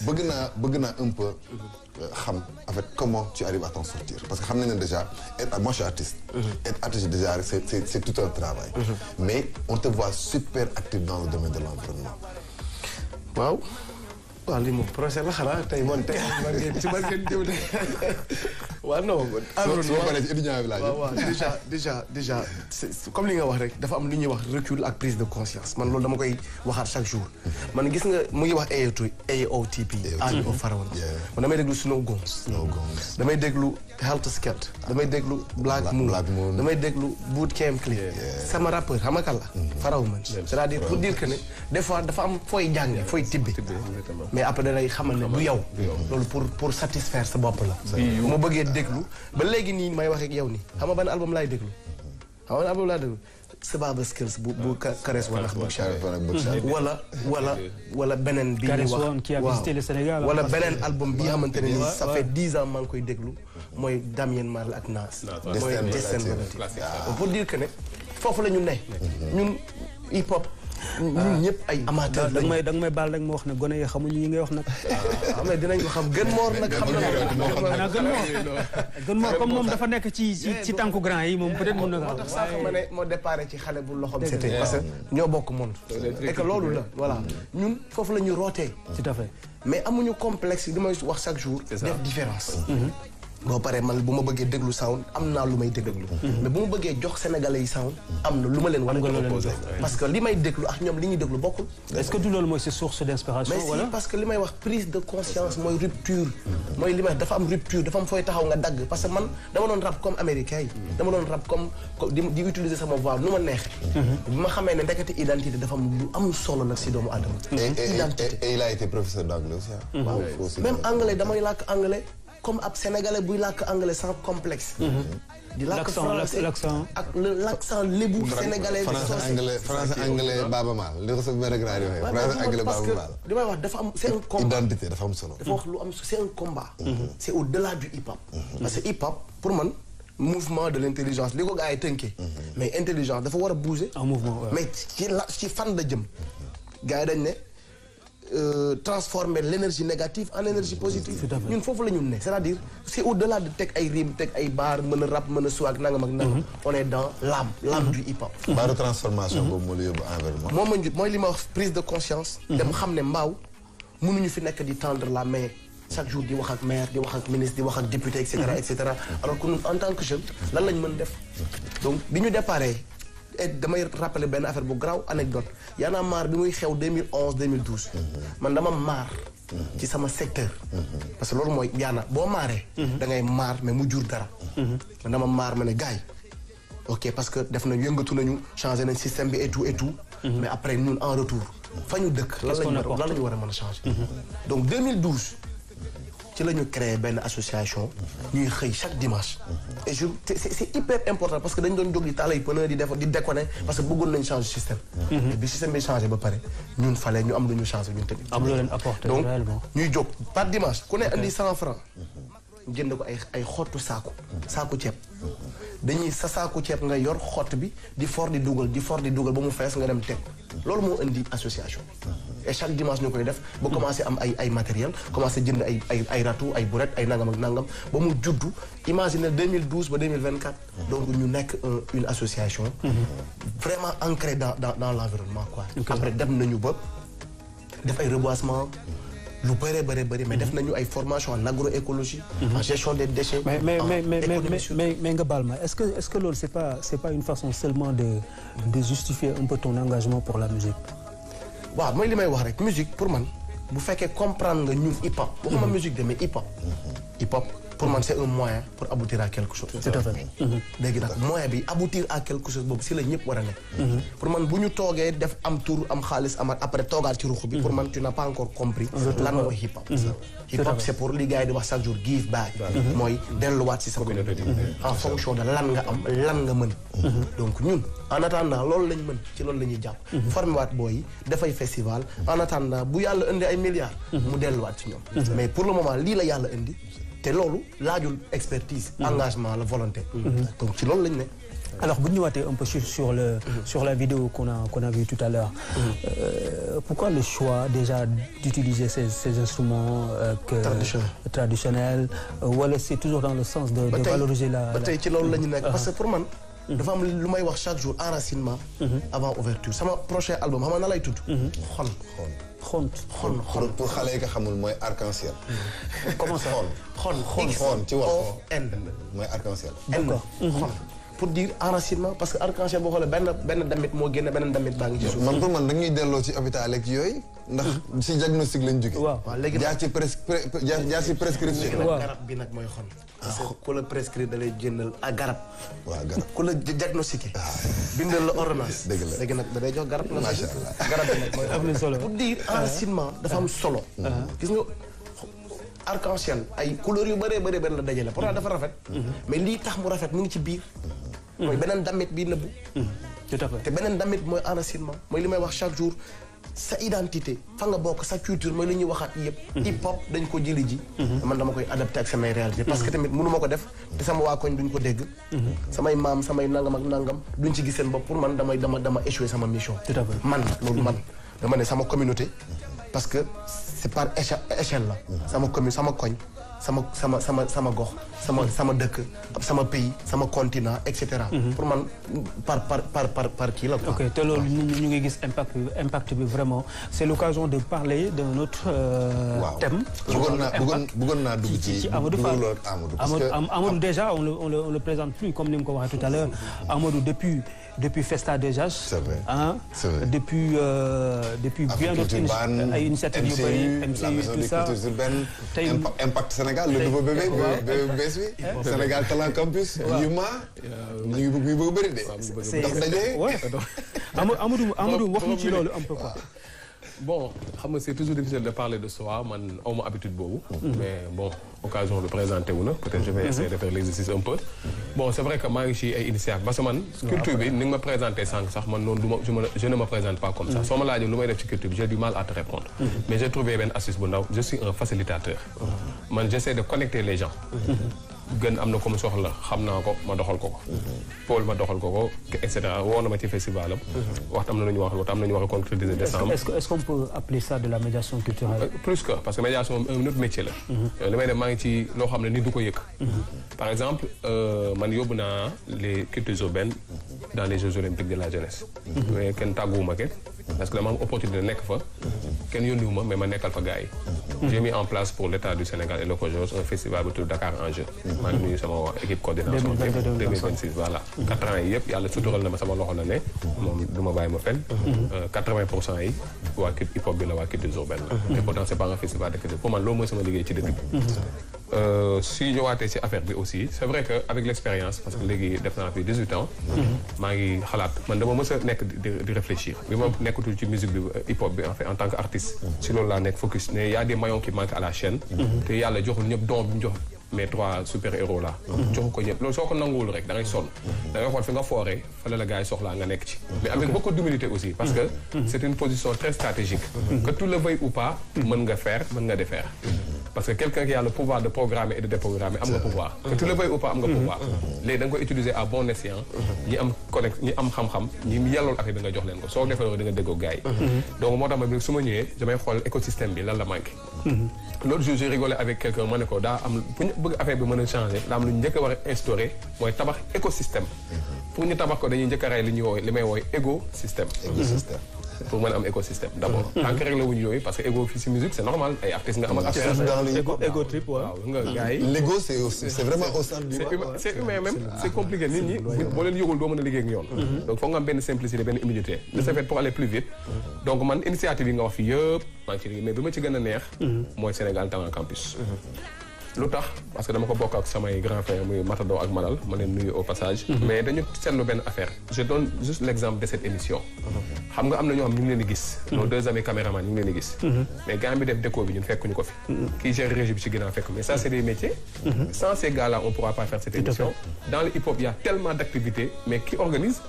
bëgg naa un peu xam en fait comment tu arrives à t'en sortir parce que xam nañ ne déjà moi je suis artiste. être artiste déjà c'est tout un travail. mais on te voit super actif dans le domaine de l'environnement. waaw lii moom procès la xanaa tey man ngeen jëw de waaw non soo paree ci étudiant bi laa waaw déjà comme li nga wax rek dafa am lu ñuy wax recul ak prise de conscience man loolu dama koy waxaat chaque jour man gis nga mu ngi wax AOTP año farawoon man damay déglu Snow Gomes damay déglu Health Scat damay déglu Black Moon damay déglu Boot Camp Clear sama rappeur xam nga kan la faraw man c'est-à-dire pour dire que ne des fois dafa am fooy jànge fooy tibbe mais après da lay xamal ne du yow loolu pour satisfaire sa bopp la bu ma bëggee déglu ba léegi nii may wax ak yow nii xam nga ban album laay déglu Sebaba Skills bu Kares wala wala beneen bi ñuy wax wala beneen album bi xamante ne nii ça fait 10 ans maa ngi koy déglu mooy Damien Marley ak Nas mooy Destin Melody pour dire que ne foofu la ñu ne ñun hip hop ñun ñëpp ay amateurs da nga may baal rek ma wax ne gone yi xamuñu yi ngay wax nag. xam ne dinañ ko xam gën moor nag xam na gën moor comme moom dafa nekk ci tànku grand yi moom peut-être mën na ko. moo tax sax ma ne moo départ ci xale bu loxoom c'était parce que ñoo bokk monde. et que loolu la voilà ñun foofu la ñu rootee. tout à fait mais amuñu complexe li may wax chaque jour. def différence. boo paree man bu ma bëggee déglu sound am naa lu may déglu. mais bu ma bëggee jox sénégalais yi sound am na lu ma leen war a proposer parce que li may déglu ak ñoom li ñuy déglu bokkul. est-ce que du loolu mooy sa source d'inspiration. mais si parce que li may wax prise de conscience mooy rupture. mooy li may wax dafa am rupture dafa am fooy taxaw nga dagg parce que man dama doon rap comme américain yi. dama doon rap comme di utiliser sama voix nu ma neexee. bi ma xamee ne ndekete identité dafa am lu am solo nag si doomu aadama. identité et il a été professeur d'anglais aussi. waaw même anglais damay làkk anglais. comme ab sénégalais buy làkk anglais sans complexe. di làkk français ak l'accent lébu sénégalais. français anglais Baba Maal li ko sa benn grand yi waxee. français anglais Baba Maal. li may wax dafa am c'est un combat identité dafa am solo. dafa wax lu am c'est un combat. c'est au-delà du hip-hop. parce que hip-hop pour man mouvement de l'intelligence li ko gars yi tënkee. mais intelligence dafa war a bouger. en mouvement mais ci fan la jëm. gars yi dañ ne. transformer l'énergie négative en énergie positive. ñun foofu la ñu ne c'est-à-dire c'est au-delà de teg ay rime teg ay baar mën a rap mën a swag nangam ak nangam. on est dans l'âme du hip-hop. baaru transformation boobu moo la yóbbu environnement. moom ma mooy li ma wax prise de conscience. dem xam ne mbaaw mënuñu fi nekk di tendre la main chaque jour di wax ak maire di wax ak ministre di wax ak député et cetera alors que ñun en tant que jeune lan lañ mën def donc bi ñu déparé. et damay rappeler benn affaire bu graw anecdote Y'en a marre bi muy xew 2011 2012. man dama maar. ci sama secteur. parce que loolu mooy yaana boo maaree. da ngay maar mais mu jur dara. man dama maar ma ne gars yi ok parce que def nañu yëngatu nañu changé nañ système bi et tout. mais après ñun en retour. fa ñu dëkk lan la ñu war a mën a changer. donc 2012. ci la ñu créé benn association ñuy xëy chaque dimanche et c'est hyper important parce que dañ doon jóg di taal ay pneu di déconner parce que bëggoon nañ changer système bi système bi changé ba pare ñun fallait ñu am lu ñu changé ñun tamit am lu leen apporter donc réellement ñuy jóg par dimanche ku ne andi 100 francs jënd ko ay xottu saaku ceeb dañuy sa saaku ceeb nga yor xott bi di for di dugal ba mu fees nga dem teg loolu moo indi association et chaque dimanche ñu koy def ba commencé am ay matériel commencé jënd ay râteau ay bourette ay nangam ak nangam ba mu juddu imagine 2012 ba 2024 donc ñu nekk une association vraiment ancrée dans l'environnement quoi après dem nañu ba def ay reboisement lu bëri mais def nañu ay formation en agroécologie en gestion des déchets mais nga baal ma est-ce que loolu c'est pas une façon seulement de justifier un peu ton engagement pour la musique waaw mooy li may wax rek musique pour man bu fekkee comprendre nga ñun hip hop waxuma musique de mais hip hop pour man c'est un moyen pour aboutir à quelque chose. tout à fait. léegi nag moyen bi aboutir à quelque chose boobu si la ñëpp war a nekk. pour man bu ñu toogee def am tour am xaalis amaat après toogaat ci ruq bi. pour man tu n'as pas encore compris. lan mooy hip hop. hip hop c'est pour li gars yi di wax chaque jour give back. mooy delluwaat si sa communauté. en fonction de lan nga am lan nga mën. donc ñun en attendant loolu lañ mën ci loolu la ñuy jàpp. formé waat booy yi dafay festival en attendant bu yàlla indi ay milliards. mu delluwaat ci ñoom. mais pour le moment lii la yàlla indi. te loolu laajul expertise. engagement la volonté. donc ci loolu lañ ne. alors bu ñu ñëwaatee un peu sur la vidéo qu'on a vu tout à l'heure pourquoi le choix déjà d'utiliser ces instruments traditionnels wala c'est toujours dans le sens de valoriser la. ba tey ci loolu la ñu nekk parce que pour man. dafa am lu may wax chaque jour enracinement. avant ouverture sama prochain album xam nga na lay tudd. xon pour xale yi nga xamul mooy arc-en-ciel. comment ça xon ci wolof N mooy arc-en-ciel. d'accord xon pour dire enracinement parce que arc-en-ciel boo xoolee benn damit moo génne beneen damit baa ngi ci suuf. man pour man dañuy delloo ci hôpital ak yooyu. ndax si diagnostic lañ jógee. waaw léegi jaar ci prescription. waaw garab bi nag mooy xon. parce que ku la prescrire da lay jëndal ak garab. waaw garab ku la diagnostiqué. bindal la ordonnance. dëgg la léegi nag da day jox garab la. macha allah garab bi nag mooy am na solo pour dire enracinement dafa am solo. gis nga arc-en-ciel ay couleurs yu bëree la dajale pourtant dafa rafet. mais lii tax mu rafet mu ngi ci biir. mooy beneen damit bii nëbbu. tout à fait te beneen damit mooy enracinement mooy li may wax chaque jour. sa identité fa nga bokk sa culture mooy li ñuy waxaat yëpp. hip hop dañ ko jëli ji. man dama koy adapté ak samay réalité parce que tamit mënu ma ko def te sama waa koñ duñ ko dégg. samay maam samay nangam ak nangam duñ ci gis seen bopp pour man dama échoué sama mission. tout à fait man loolu man dama ne sama communauté parce que c'est par échelle la. sama commune sama koñ. sama gox sama dëkk sama pays sama continent et cetera. pour man par kii la quoi. ok te loolu ñu ngi gis impact bi vraiment c'est l'occasion de parler d'un autre thème. bëggoon naa dugg ci Amadou Fall parce que Amadou déjà on le présente plus comme ni mu ko waxee tout à l'heure Amadou depuis Festa déjà. c'est vrai c'est vrai depuis bien d'autres ay initiatives yu bëri MCU tout ça tey Impact Sénégal le nouveau bébé bees bi Sénégal Talent Campus Yuma ñu ngi bëgg bëri de ndax daje Amadou wax ñu ci loolu un peu quoi. Bon xam nga c'est toujours difficile de parler de soi man awma habitude boobu. mais bon occasion de présenter wu na peut-être je vais essayer de faire l'exercice un peu. bon c'est vrai que maa ngi ci ay initiatives parce que man. culture bi ni nga ma présenté sànq sax man noonu je ne me présente pas comme ça. soo ma laajee lu may def ci culture bi j'ai du mal à te répondre. mais j'ai trouvé benn astuce bu ndaw je suis un facilitateur. man j'essaie de connecter les gens. gën am na ko mu soxla xam naa ko ma doxal ko. Paul ma doxal ko et cetera woo na ma ci festival am. waxtu am na lu ñu wax am na ñu wax contre 18 décembre. est-ce qu'on peut appeler ça de la médiation culturelle. plus que parce que médiation un autre métier la. li may def maa ngi ci loo xam ne nit du ko yëg. par exemple man yóbbu naa les cultures urbaines dans les Jeux olympiques de la jeunesse. mais kenn tàgguwuma kenn. parce que dama am opportunité nekk fa. kenn yónniwuma mais ma nekkal fa gars yi. j'ai mis en place pour l'État du Sénégal et le COJOS un festival bu tudd Dakar en jeu. maa ngi nuyu sama équipe coordination 2026 voilà. 4 ans yi yëpp yàlla sutural na ma sama loxo la ne. moom du ma bàyyi ma fenn. 80% yi waa hip hop bi la waa culture urbaine la. et pourtant c'est pas un festival de culture pour man loolu mooy sama liggéey ci dëkk bi. si ñëwaatee ci affaire bi aussi c'est vrai que avec l'expérience parce que léegi def naa fi 18 ans. maa ngi xalaat man dama mës a nekk di réfléchir bi ma nekkatul ci musique bi hip hop bi en fait en tant qu'artiste. si loolu laa nekk focus ne y a des maillons qui manquent à la chaîne. te yàlla joxul ñëpp don bi mu jox mes 3 super-héros là. joxu ko ñëpp loolu soo ko nanguwul rek da ngay sonn. da ngay xool fi nga fooree fële la gars yi soxlaa nga nekk ci. mais avec beaucoup d'humilité aussi parce que c'est une position très stratégique. que tu le veuilles ou pas mën nga faire mën nga défaire. parce que quelqu'un qui a le pouvoir de programmer et de déprogrammer am nga pouvoir que tu le veuilles ou pas am nga pouvoir léegi da nga koy utiliser à bon escient ñi am xam-xam ñi yellool affaire bi nga jox leen ko soo defee loolu di nga déggoo gars yi donc moo tax ma bi su ma ñëwee damay xool écosystème bi lan la manqué l'autre jour j'ai rigolé avec quelqu'un ma ne ko daa am pour ñu bëgg affaire bi mën a changer daa am lu ñu njëkk a war a instaurer mooy tabax écosystème pour ñu tabax ko dañuy njëkk a rey li may wooy écosystème pour mën a am écosystème d'abord tant que réglé wuñu yooyu parce que égo fii si musique c'est normal ay artistes nga am ak Ego trip waaw nga gars yi l'ego c'est vraiment au centre du c'est humain même c'est compliqué nit ñi boo leen yëgul doo mën a liggéey ak ñoom donc foog nga am benn simplicité benn humilité de ce fait pour aller plus vite donc man initiative yi nga wax fii yëpp maa ngi ci liggéey mais bi ma ci gën a neex mooy Sénégal Talent Campus lu tax parce que dama ko bokk ak samay grand frère muy Matador ak Malal ma leen nuyu au passage mais dañu seetlu benn affaire je donne juste l'exemple de cette émission xam nga am na ñoo xam ñu ngi leen di gis nos deux amis caméramans ñu ngi leen di gis mais gars bi def déco bi ñun fekkuñu ko fi kii gère régie bi ci ginnaaw fekk mais ça c'est des métiers sans ces gars là on pourra pas faire cette émission dans le hip hop il y a tellement d'activités mais qui organise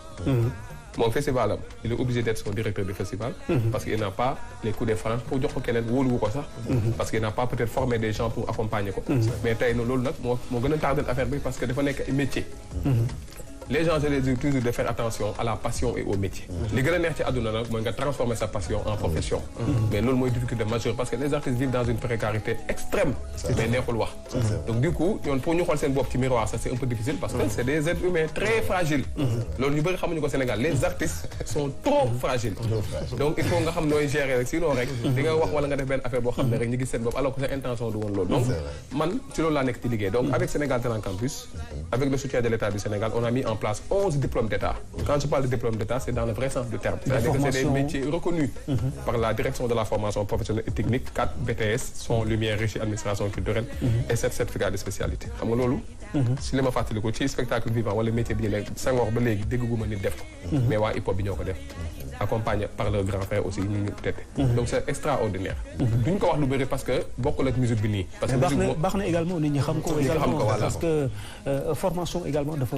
mon festival am il est obligé d'être son directeur de festival parce qu'il n'a pas les coups de franche pour jox ko keneen wóoluwu ko sax parce qu'il n'a pas peut-être formé des gens pour accompagner ko mais tey loolu nag moo gën a tardé affaire bi parce que dafa nekk ay métier les gens je les dis toujours de faire attention à la passion et au métier li gën a neex ci àdduna nag mooy nga transformer sa passion en profession mais loolu mooy difficulté majeure parce que les artistes vivent dans une précarité extrême mais neexul wax donc du coup ñoon pour ñu xool seen bopp ci miroir ça c'est un peu difficile parce que c'est des êtres humains très fragiles loolu ñu bëri xamuñu ko Sénégal les artistes sont trop fragiles donc il faut nga xam nooy gérer rek sinon rek di nga wax wala nga def benn affaire boo xam ne rek ñu gis seen bopp alors que sa intention du woon loolu donc man ci loolu laa nekk ci liggéey donc avec Sénégal Talent Campus avec le soutien de l'État du Sénégal on a mis en place 11 diplômes d'État. Quand je parle de diplôme d'État, c'est dans le vrai sens du terme. C'est-à-dire que c'est des métiers reconnus par la direction de la formation professionnelle et technique, 4 BTS, son lumière, régie, administration culturelle et 7 certificats de spécialité. Xam nga loolu si li ma fàttali ko ci spectacle vivant wala métier bi ne Senghor ba léegi dégguma nit def ko mais waa hip hop bi ñoo ko def accompagné par leur grand frère aussi ñu tete donc c'est extraordinaire duñ ko wax lu bëri parce que bokkul ak musique bi nii parce que baax na également nit ñi xam ko également parce que formation également dafa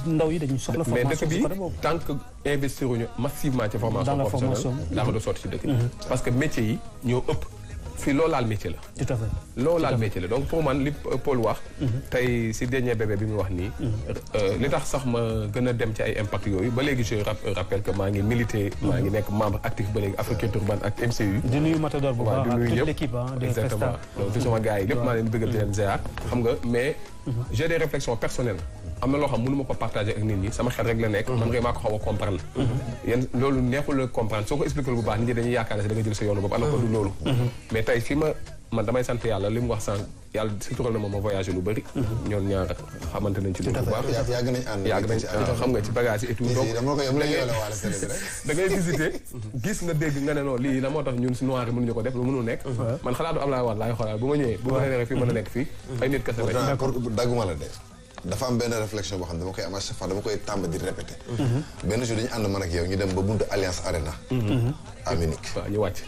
ndaw yi dañuy soxla formation mais dëkk bi tant que investir uñu massivement ci formation professionnelle daa ko do sotti ci dëkk bi parce que métier yi ñoo ëpp fii loolu laal métier la. tout à fait loolu laal métier la donc pour man li Paul wax. tey si dernier bébé bi mu wax nii. li tax sax ma gën a dem ci ay impact yooyu ba léegi je rappelle que maa ngi milité. maa ngi nekk membre actif ba léegi Africulture Ban ak MCU. di nuyu Matador bu baax ak toute l'équipe exactement donc fi sama gars yi lépp maa leen bëgg di leen ziar xam nga mais j'ai des réflexions personnelles. am na loo xam mënu ma ko partager ak nit ñi sama xel rek la nekk. man rek maa ko xaw a comprendre. yéen loolu neexul la comprendre soo ko expliqué bu baax nit ñi dañuy yaakaar ne da nga jël sa yoonu bopp alors que du loolu. mais tey fi man damay sant yàlla li mu wax sànq yàlla sutural na ma voyagé lu bëri. ñoom ñaar xamante nañ ci lu bu baax. yàgg nañ ànd yàgg nañ xam nga ci bagage yi et tout. donc da ngay visiter gis nga dégg nga ne non lii la moo tax ñun si noir yi mënuñu ko def lu mënul nekk. man xalaatu Ablaye Wade laay xoolaat bu ma ñëwee. bu ma nee fii mën a nekk fii ay nit kese lañ. dagguma la de. dafa am benn réflexion boo xam ne dama koy am à chaque fois dama koy tàmb di répéter. benn jour dañu ànd man ak yow ñu dem ba buntu Alliance Arena. à Munich. waaw ñu wàcc.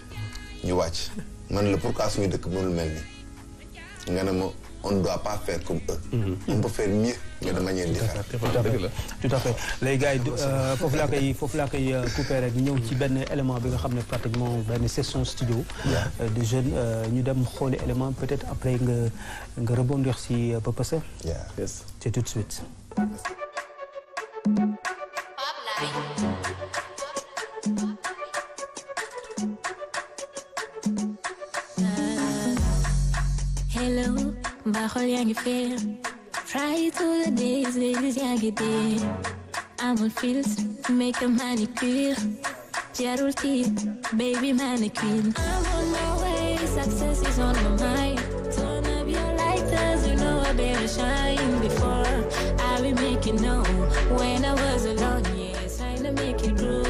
ñu wàcc man la pourquoi suñu dëkk mënul mel nii nga ne ma on ne doit pas faire comme eux. on peut faire mieux mais de manière différente. tout à fait les gars yi foofu laa koy coupé rek ñëw ci benn élément bi nga xam ne pratiquement benn session studio. de jeunes ñu dem xooli élément peut-être après nga rebondir si Papa Sow. yes c'est tout de suite. Hello, mbaa xol yaa ngi feer. Try to the days, ladies yaa ngi dee. Amul fils, make a manicure. Jarul tiit, baby manicure. I'm on my way, success is on my mind. Turn up your lighters, you know I better shine. Before I will make it known. When I was alone, yes, I to make it grow.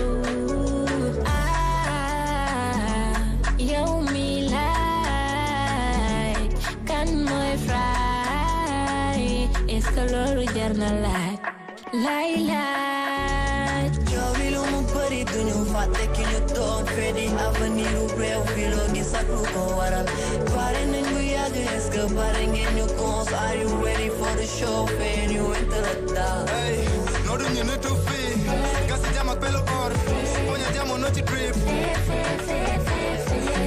Loolu jar na laaj lay laaj coow li lu mu bëri duñu fàtte ki ñu toog fee di avenir u réew fi loo gis ak lu ko waral pare nañ bu yàgg est-ce que pare ngeen ñu cons are you ready for the show fee ñu enter the down hey no duñu nitu fii gasi jam ak pelu or poña jamono ci trip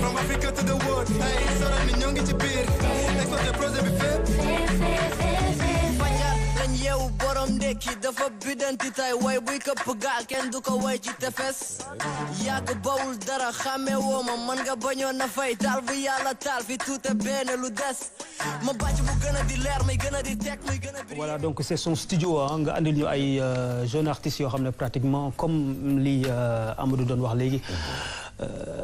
from Africa to the world hey sora ni ñoo ngi ci biir borom ndekki dafa bidanti tay way buy këpp gaal kenn du ko way ci tefes yàgg bawul dara xàmme woo ma man nga bañoon na fay taal bu yàlla taal fi tuute benn lu des ma bàcc mu gën a di leer may gën a di teg muy gën a voilà donc c'est son studio nga andil ñu ay jeunes artistes yoo xam ne pratiquement comme li Amadou doon wax léegi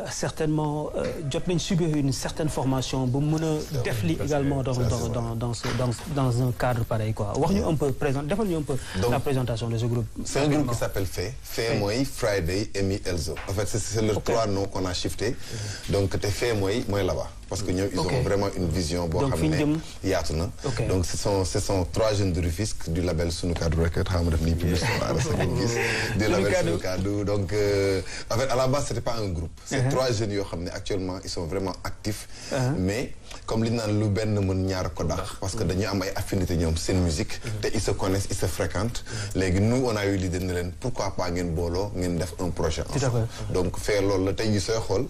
certainement jot nañ subir une certaine formation bu mën a def li également dans un cadre pareil quoi wax ñu un peu defal ñu un peu la présentation de ce groupe. C'est un groupe qui s'appelle Fé. Fé mooy Friday Emi Elzo. En fait c'est les trois noms qu'on a shifté donc te Fé mooy là-bas parce que ñoom ils ont vraiment une vision boo xam ne yaatu na. donc ce sont trois jeunes de Rufisque du label Sunu Kaddu Record xam nga def nii publicité du label Sunu Kaddu donc en fait à la base c'était pas un groupe. c'est trois jeunes yoo xam ne actuellement ils sont vraiment actifs. mais comme li ñu naan lu benn mën ñaar ko dàq parce que dañu am ay affinités ñoom seen musique te ils se connaissent ils se fréquentent léegi nous on a eu l'idée ne leen pourquoi pas ngeen booloo ngeen def un projet ensemble donc fee loolu la tey ñu sooy xool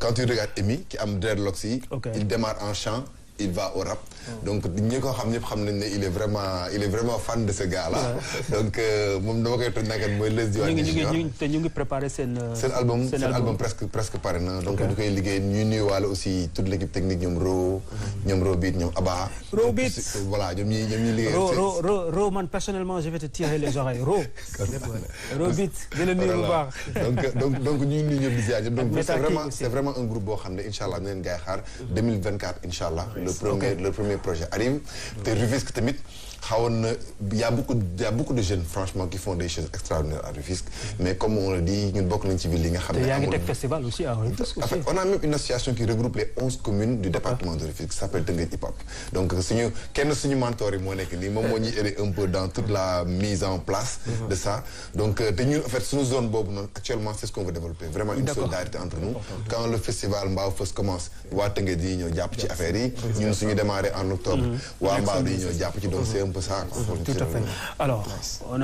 quand tu regardes Emi ki am dreadlocks yi il démarre en chant il va au rap donc ñi ko xam ñëpp xam nañ ne il est vraiment fan de ce gars là donc moom dama koy toj nakat mooy les Diwane ñu ngi préparé seen album presque pare na donc ñu koy liggéey ñuy nuyuwaale aussi toute l'équipe technique ñoom Ro Beat ñoom Abba Beat voilà ñoom ñi liggéey Ro man personnellement je vais te tirer les oreilles Ro Beat di la nuyu bu baax donc ñu nuyu ñëpp di ziar donc c'est vraiment un groupe boo xam ne inchallah na leen gaay xaar 2024 inchallah le premier projet arrive te Rufisque tamit xawoon na y a beaucoup de jeunes franchement qui font des choses extraordinaires à Rufisque mais comme on le dit ñun bokk nañ ci ville yi nga xam ne yaa ngi teg festival aussi à Rufisque en fait on a même une association qui regroupe les 11 communes du département de Rufisque ça s'appelle Tëngéej Hip Hop donc suñu mentor yi moo nekk nii moom moo ñuy aider un peu dans toute la mise en place de ça donc te ñun en fait suñu zone boobu noonu actuellement c'est ce qu'on veut développer vraiment une solidarité entre nous quand le festival Mbao Fest commence waa Tëngéej yi ñoo jàpp ci affaire yi ñun suñu démarré en octobre waa Mbao yi ñoo jàpp ci donc c'est un peu ça tout à fait alors on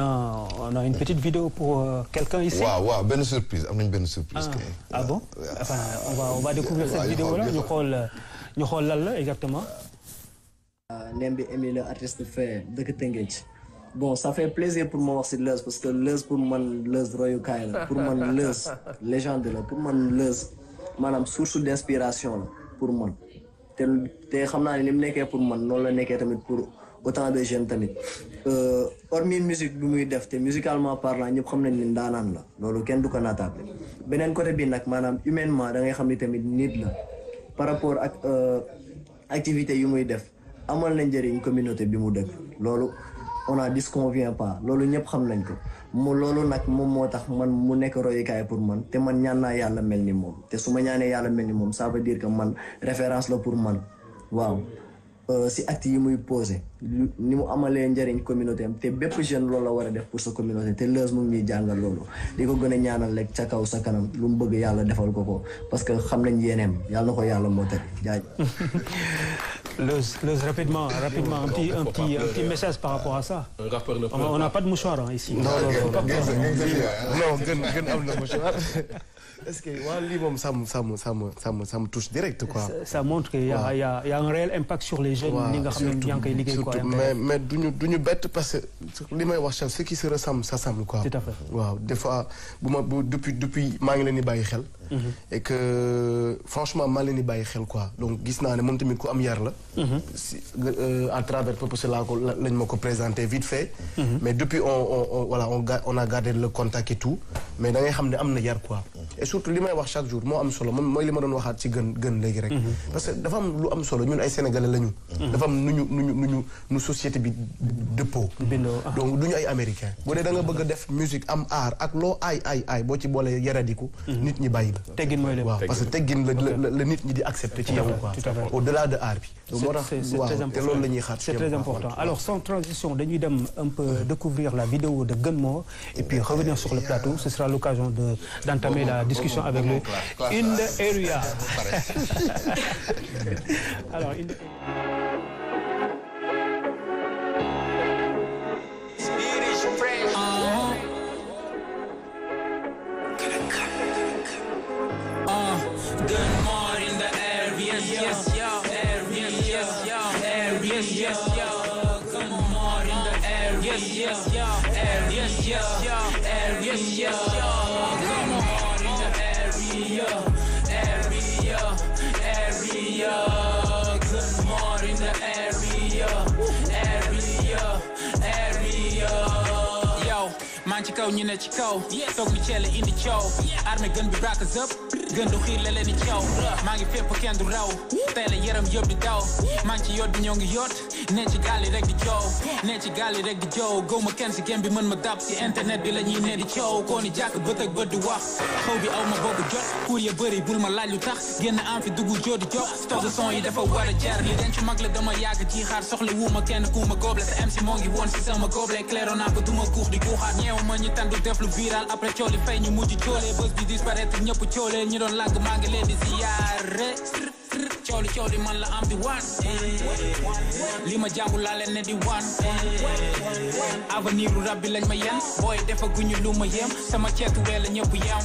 a une petite vidéo pour quelqu'un ici waaw benn surprise am nañ benn surprise ah bon enfin on va découvrir cette vidéo là ñu xool lan la exactement Nembi Emi le artiste fait dëkk Tëngéej bon ça fait plaisir pour moi wax si Leuz parce que Leuz pour man Leuz royukaay la pour man Leuz légende la pour man Leuz maanaam source d'inspiration la pour man te xam naa ne ni mu nekkee pour man noonu la nekkee tamit pour autant de jeunes tamit hormis musique bi muy def te musicalement parlant ñëpp xam nañ ne ndaanaan la loolu kenn du ko naataable beneen côté bi nag maanaam humainement da ngay xam ni tamit nit la par rapport ak activité yu muy def amal na njëriñ communauté bi mu dëkk loolu on a disconvient pas loolu ñëpp xam nañ ko loolu nag moom moo tax man mu nekk royukaay pour man te man ñaan naa yàlla mel ni moom te su ma ñaanee yàlla mel ni moom ça veut dire que man référence la pour man waaw si acte yi muy posé ni mu amalee njëriñ communauté am te bépp jeune loolu la war a def pour sa communauté te Leuz mu ngi ñuy jàngal loolu di ko gën a ñaanal rek ca kaw sa kanam lu mu bëgg yàlla defal ko parce que xam nañ yéeneem yàlla na ko yàlla moo teg jaaj Leuz rapidement un petit message par rapport à ça. On n'a pas de mouchoir ici. Non gën am na mouchoir. Est-ce que waaw lii moom ça me touche direct quoi. Ça montre qu'il y a un réel impact sur les jeunes. Ni nga xam ne yaa ngi koy liggéey quoi. mais duñu bett parce que li may wax chef ce qui se ressemble s'assemble quoi. Tout à fait. waaw des fois depuis maa ngi leen di bàyyi xel. et que franchement maa leen di bàyyi xel quoi donc gis naa ne moom tamit ku am yar la. à travers Purpose laa ko lañ ma ko présenté vite fait. mais depuis on a gardé le contact et tout mais da ngay xam ne am na yar quoi. et surtout li may wax chaque jour moo am solo moom mooy li ma doon waxaat ci gën léegi rek. parce que dafa am lu am solo ñun ay sénégalais lañu. dafa am nu société bi dëppoo. donc duñu ay américain bu dee da nga bëgg a def musique am art ak loo ay boo ci boole yaradiku. nit ñi bàyyi la. teggin mooy lépp waaw parce que teggin la nit ñi di accepter ci yow quoi. au-delà de art bi. moo tax waaw te loolu la ñuy xaar. c'est très important alors sans transition dañuy dem un peu découvrir la vidéo de Gën Moo et puis revenir sur le plateau ce sera l'occasion d'entamer la discussion avec lui. In the area. Alors Good morning, the area. yes, yes, yeah. Yes, yes, yeah. Yes, yes, yeah. Come on in the area. Good morning in the area. Yo, man ci kaw ñu ne ci kaw. Toog mi ceele indi coow. Armée gën bi brakas up. Gën du xiir la leen di coow. Maa ngi fépp kenn du raw. Tey la yaram yëpp di daw. Maa ngi ci yoot bi ñoo ngi yoot. Ne ci gaal yi rek di coow. Ne ci gaal yi rek di coow. Góob ma kenn si game bi mën ma dab si internet bi la ñuy ne di coow. Koo ni jàkk bët ak bët di wax. Xaw bi aw ma bokk jot. Kuur ya bëri bul ma laaj lu tax. Génn am fi dugg joo di jox. Stock de son yi dafa war a jar. Li denc mag la dama yàgg ci xaar. Soxla wu ma kenn ku ma góoble. Sa MC moo ngi woon si sama góoble. Clairo naa ko du ma guux di guuxaat. Ñeew ma ñi tandu def lu viral. Après cooli fay ñu mujj coole. Bës bi disparaître ñëpp coole. Ñi doon làgg maa ngi leen di ziyaare. Cooli man la am di wan. Li ma jàngul laa leen ne di wan. Avenir u rab bi lañ ma yen. Booy defa guñu lu ma yem. Sama ceetu wee la ñëpp yem.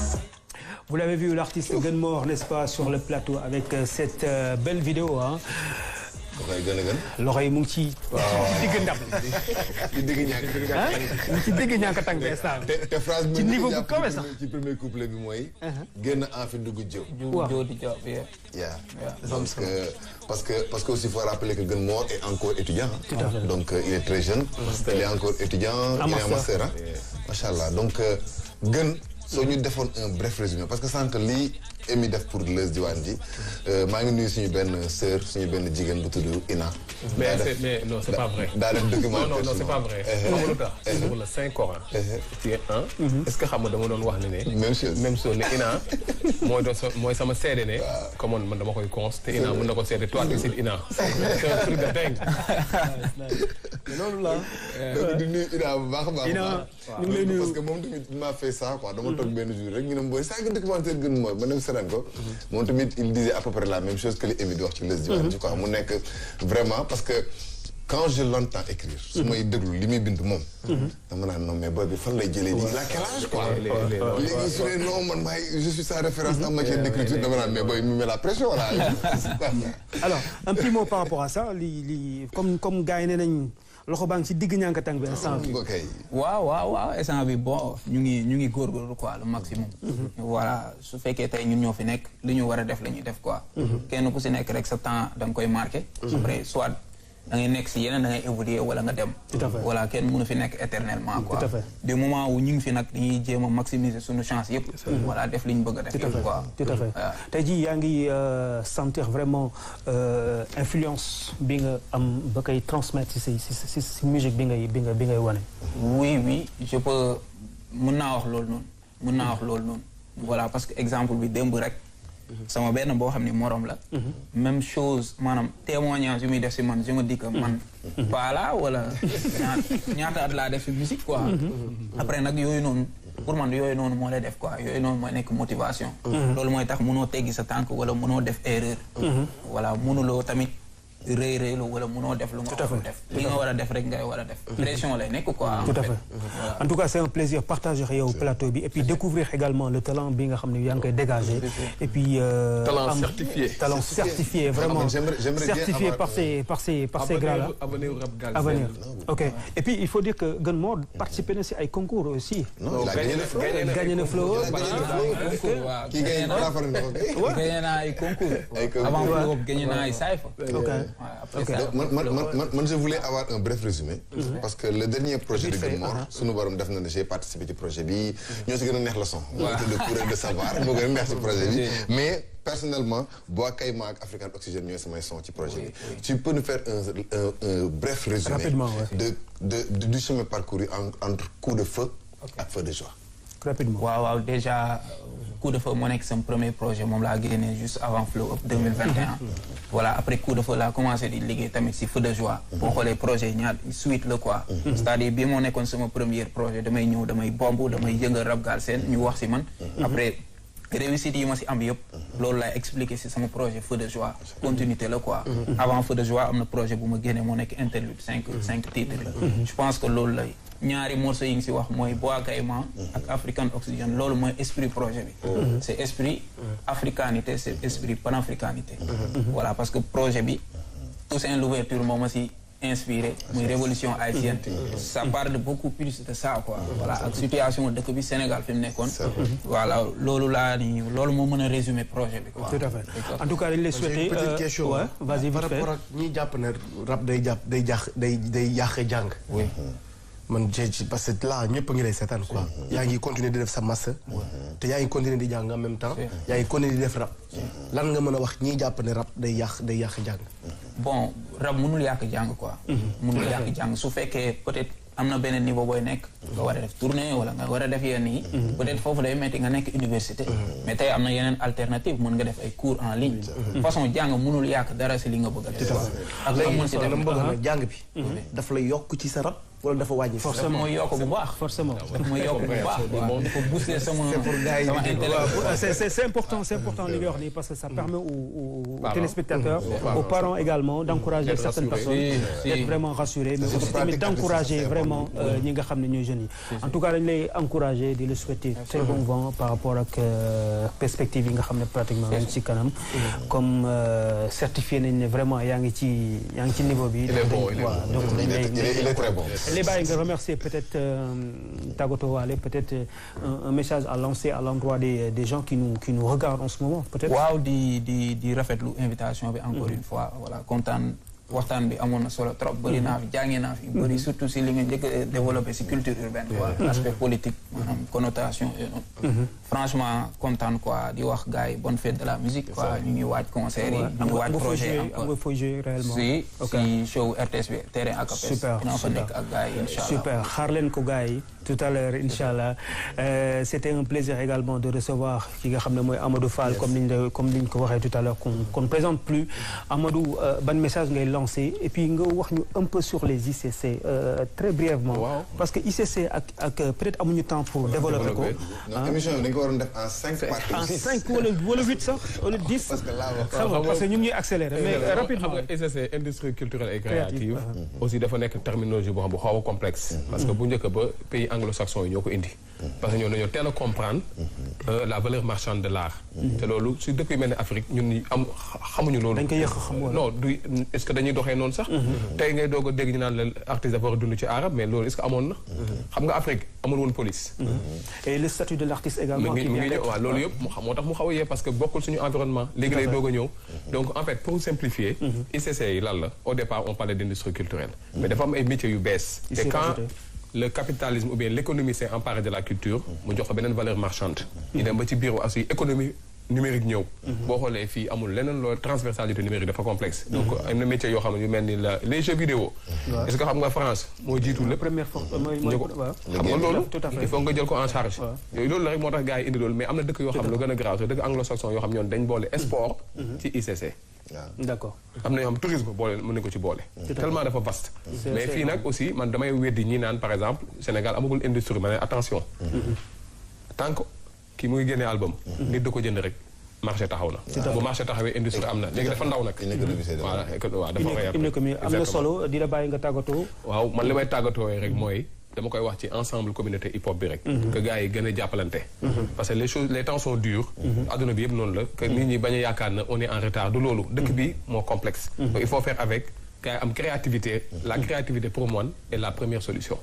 Vous l'avez vu, l'artiste Gunmore, n'est-ce pas, sur le plateau avec cette belle vidéo, hein. L'oreille mu ngi ci digg ndab ci digg ñàkk tàng bi instant te phrase ci niveau bu kawe sax ci premier couplet bi mooy génn en fi dugg jëw di job yeah parce que aussi il faut rappeler que Gunmore est encore étudiant donc il est très jeune il est encore étudiant il est en master machallah donc gën soo ñu defoon un bref résumé parce que sànq lii émi def pour Leuz Diwane ji maa ngi nuyu suñu benn sœur suñu benn jigéen bu tudd Ina. mais non c'est pas vrai. daa def documentaire non c'est pas vrai. xam nga lu tax pour le Saint Coran. tu es un. est-ce que xam nga dama doon wax ne. même chose ne Ina mooy sama seede ne. comme man dama koy cons te Ina mën na ko seede toi tu es Ina. c'est un truc de dingue. loolu la. donc di nuyu Ina bu baax a baax. Ina ñu ngi lay nuyu parce que moom tamit m'a fait ça quoi dama toog benn jour rek ñu ne booy saa nga documentaire gën mooy ba dem seetaan ko. moom tamit il disait à peu près la même chose que li Émi di wax ci Leuz Diwane ji quoi mu nekk vraiment parce que quand je l'entends écrire su may déglu li muy bind moom dama naan non mais booy bi fan lay jëlee nii il a quel âge quoi léegi su dee non man maay je suis sa référence en matière d'écriture dama naan mais booy mi met la pression voilà. Alors un petit mot par rapport à ça li comme gars yi nee nañ loxo baa ngi ci digg ñànkatang bi instant bi. waaw instant bi bon ñu ngi góorgóorlu quoi le maximum. voilà su fekkee tey ñun ñoo fi nekk li ñu war a def la ñuy def quoi. kenn ku si nekk rek sa temps da nga koy marqué. après soit da ngay nekk si yeneen da ngay évoluer wala nga dem. tout à fait voilà kenn mënu fi nekk éternellement quoi. tout à fait du moment où ñu ngi fi nag dañuy jéem a maximiser suñu chance yëpp. voilà def li ñu bëgg a def yëpp quoi. tout à fait tey jii yaa ngi sentir vraiment influence bi nga am ba koy transmettre si musique bi ngay wane. oui je peux mën naa wax loolu noonu. voilà parce que exemple bi démb rek. sama benn boo xam ne morom la. même chose maanaam témoignage yu muy def si man je me dis que man. pas là wala ñaata at laa def si musique quoi. après nag yooyu noonu pour man yooyu noonu moo lay def quoi yooyu noonu mooy nekk motivation. loolu mooy tax mënoo teggi sa tànk wala mënoo def erreur. voilà mënuloo tamit. rëy wala mënoo def lu nga war a def li nga war a def rek ngay war a def pression lay nekk quoi tout à fait en tout cas c'est un plaisir partager yow plateau bi et puis découvrir également le talent bi nga xam ne yaa ngi koy dégager et puis talent certifié vraiment certifié par ces gars là avenir ok et puis il faut dire que Gunmore participé na si ay concours aussi gagné na flow gagné na ay concours avant flow gagné na ay cypher man je voulais avoir un bref résumé parce que le dernier projet de Gunmore sunu borom def na ne j'ai participé ci projet bi ñoo si gën a neex la son moo tudd coureur de savoir moo gën a neex ci projet bi mais personnellement Bois Kayma ak African Oxygen ñooy samay son ci projet bi tu peux nous faire un bref résumé du chemin parcouru entre Coup de Feu ak Feu de Joie rapidement waaw déjà Coup de Feu moo nekk sama premier projet moom laa génnee juste avant Flow Up 2021 voilà après Coup de Feu laa commencé di liggéey tamit si Feu de Joie boo xoolee projet ñaar suite la quoi c'est-à-dire bi moo nekkoon sama premier projet damay ñëw damay bomb damay yëngal rap Galsen ñu wax si man après réussite yi ma si am yëpp loolu laay expliquer si sama projet Feu de Joie continuité la quoi avant Feu de Joie am na projet bu ma génnee moo nekk interlude cinq titres la je pense que loolu lay ñaari morceaux yi ngi si wax mooy Bois Kayma ak African Oxygen loolu mooy esprit projet bi c'est esprit africanité c'est esprit panafricanité voilà parce que projet bi Toussaint l'ouverture moo ma si inspiré muy révolution haïtienne ça parle de beaucoup plus de ça quoi voilà ak situation dëkk bi Sénégal fi mu nekkoon voilà loolu laa ni loolu moo mën a résumer projet bi quoi. Tout à fait en tout cas dañ lay souhaiter petite question vas-y par rapport ak ñi jàpp ne rap day yàq jàng. oui man parce que là ñëpp a ngi lay seetaan quoi. yaa ngi continuer di def sa masse. te yaa ngi continuer di jàng en même temps. yaa ngi continuer di def rap. lan nga mën a wax ñi jàpp ne rap day yàq jàng. bon rap mënul yàq jàng quoi. mënul yàq jàng su fekkee peut-être am na benn niveau booy nekk. nga war a def tournée wala nga war a def yenn yi. peut-être foofu day metti nga nekk université. mais tey am na yeneen alternative mën nga def ay cours en ligne. façon jàng mënul yàq dara si li nga bëgg a def. ak loo mën si def jàng bi. dafa lay yokk ci sa rap. wala dafa wàññi forcément mooy yokk bu baax forcément mooy yokk bu baax dafa booster sama intellect. C'est important li nga wax nii parce que ça permet aux téléspectateurs aux parents également d'encourager certaines personnes d'être vraiment rassurés mais aussi tamit d'encourager vraiment ñi nga xam ne ñooy jeunes yi en tout cas dañ lay encourager di le souhaiter très bon vent par rapport ak perspective yi nga xam ne pratiquement ñu ci kanam comme certifié nañ ne vraiment yaa ngi ci niveau bi donc il est très bon. les bàyyi nga remercier peut-être tàggatoo waale peut-être un message à lancer à l'endroit des gens qui nous regardent en ce moment peut-être. waaw di rafetlu invitation bi encore une fois voilà kontaan waxtaan bi amoon na solo trop bëri naa fi jàngee naa fi bëri surtout si li nga njëkk a développé si culture urbaine quoi aspect politique maanaam connotation franchement kontaan quoi di wax gars yi bonne fête de la musique quoi ñu ngi waaj concert yi ñu ngi waaj projet am nga fooy jouer réellement si show RTS bi terrain ak APS dinaa fa nekk ak gars yi inchallah super xaar leen ko gars yi tout à l'heure inchallah c'était un plaisir également de recevoir ki nga xam ne mooy Amadou Fall comme niñ ko waxee tout à l'heure qu'on ne présente plus Amadou ban message ngay lancé et puis nga wax ñu un peu sur les ICC très brièvement parce que ICC ak peut-être amuñu temps pour développer ko émission bi dañ ko waroon def en 5 parties en 5 wala 8 sax wala 10 parce que ñu ngi accélérer mais rapidement xam nga ICC industrie culturelle et créative aussi dafa nekk terminologie boo xam bu xaw a complexe parce que bu njëkk ba pays anglo-saxon yi ñoo ko indi parce que ñoo dañoo teel a comprendre la valeur marchande de l'art te loolu si dëkk yu mel ne Afrique ñun xamuñu loolu dañ ko yëq xam non du est-ce que dañuy doxee noonu sax tey ngay doog a dégg ñu naan la artiste dafa war a dund ci arab mais loolu est-ce que amoon na xam nga Afrique amul woon police et le statut de l'artiste également mu ngi ñëw waaw loolu yëpp moo tax mu xaw a yee parce que bokkul suñu environnement léegi lay doog a ñëw donc en fait pour simplifier ICC yi lan la au départ on parlait d'industrie culturelle mais dafa am ay métiers yu bees te quand le capitalisme ou bien l'économie s'est emparée de la culture mu jox ko beneen valeur marchande ñu dem ba ci biir aussi économie numérique ñëw boo xoolee fii amul leneen loolu transversalité numérique dafa complexe donc am na métiers yoo xam ne yu mel ni les jeux vidéo est-ce que xam nga France moo jiitu lépp première fois xam nga loolu il faut nga jël ko en charge yooyu loolu la rek moo tax gars yi indi loolu mais am na dëkk yoo xam ne lu gën a grave dëkk anglo-saxon yoo xam ñoon dañ boole sport ci ICC d'accord am na yoo xam tourisme boole mën nañu ko ci boole tellement dafa vaste mais fii nag aussi man damay weddi ñi naan par exemple Sénégal amagul industrie ma ne attention tant que kii muy génnee album nit da ko jënd rek marché taxaw na bu marché taxawee industrie am na léegi dafa ndaw nag voilà waaw dafa réer am na solo di la bàyyi nga tàggatoo waaw man li may tàggatoo rek mooy dama koy wax ci ensemble communauté hip hop bi rek que gars yi gën a jàppalante parce que les temps sont durs adduna bi yëpp noonu la que nit ñi bañ a yaakaar na on est en retard du loolu dëkk bi moo complexe donc il faut faire avec gars yi am créativité la créativité pour moi est la première solution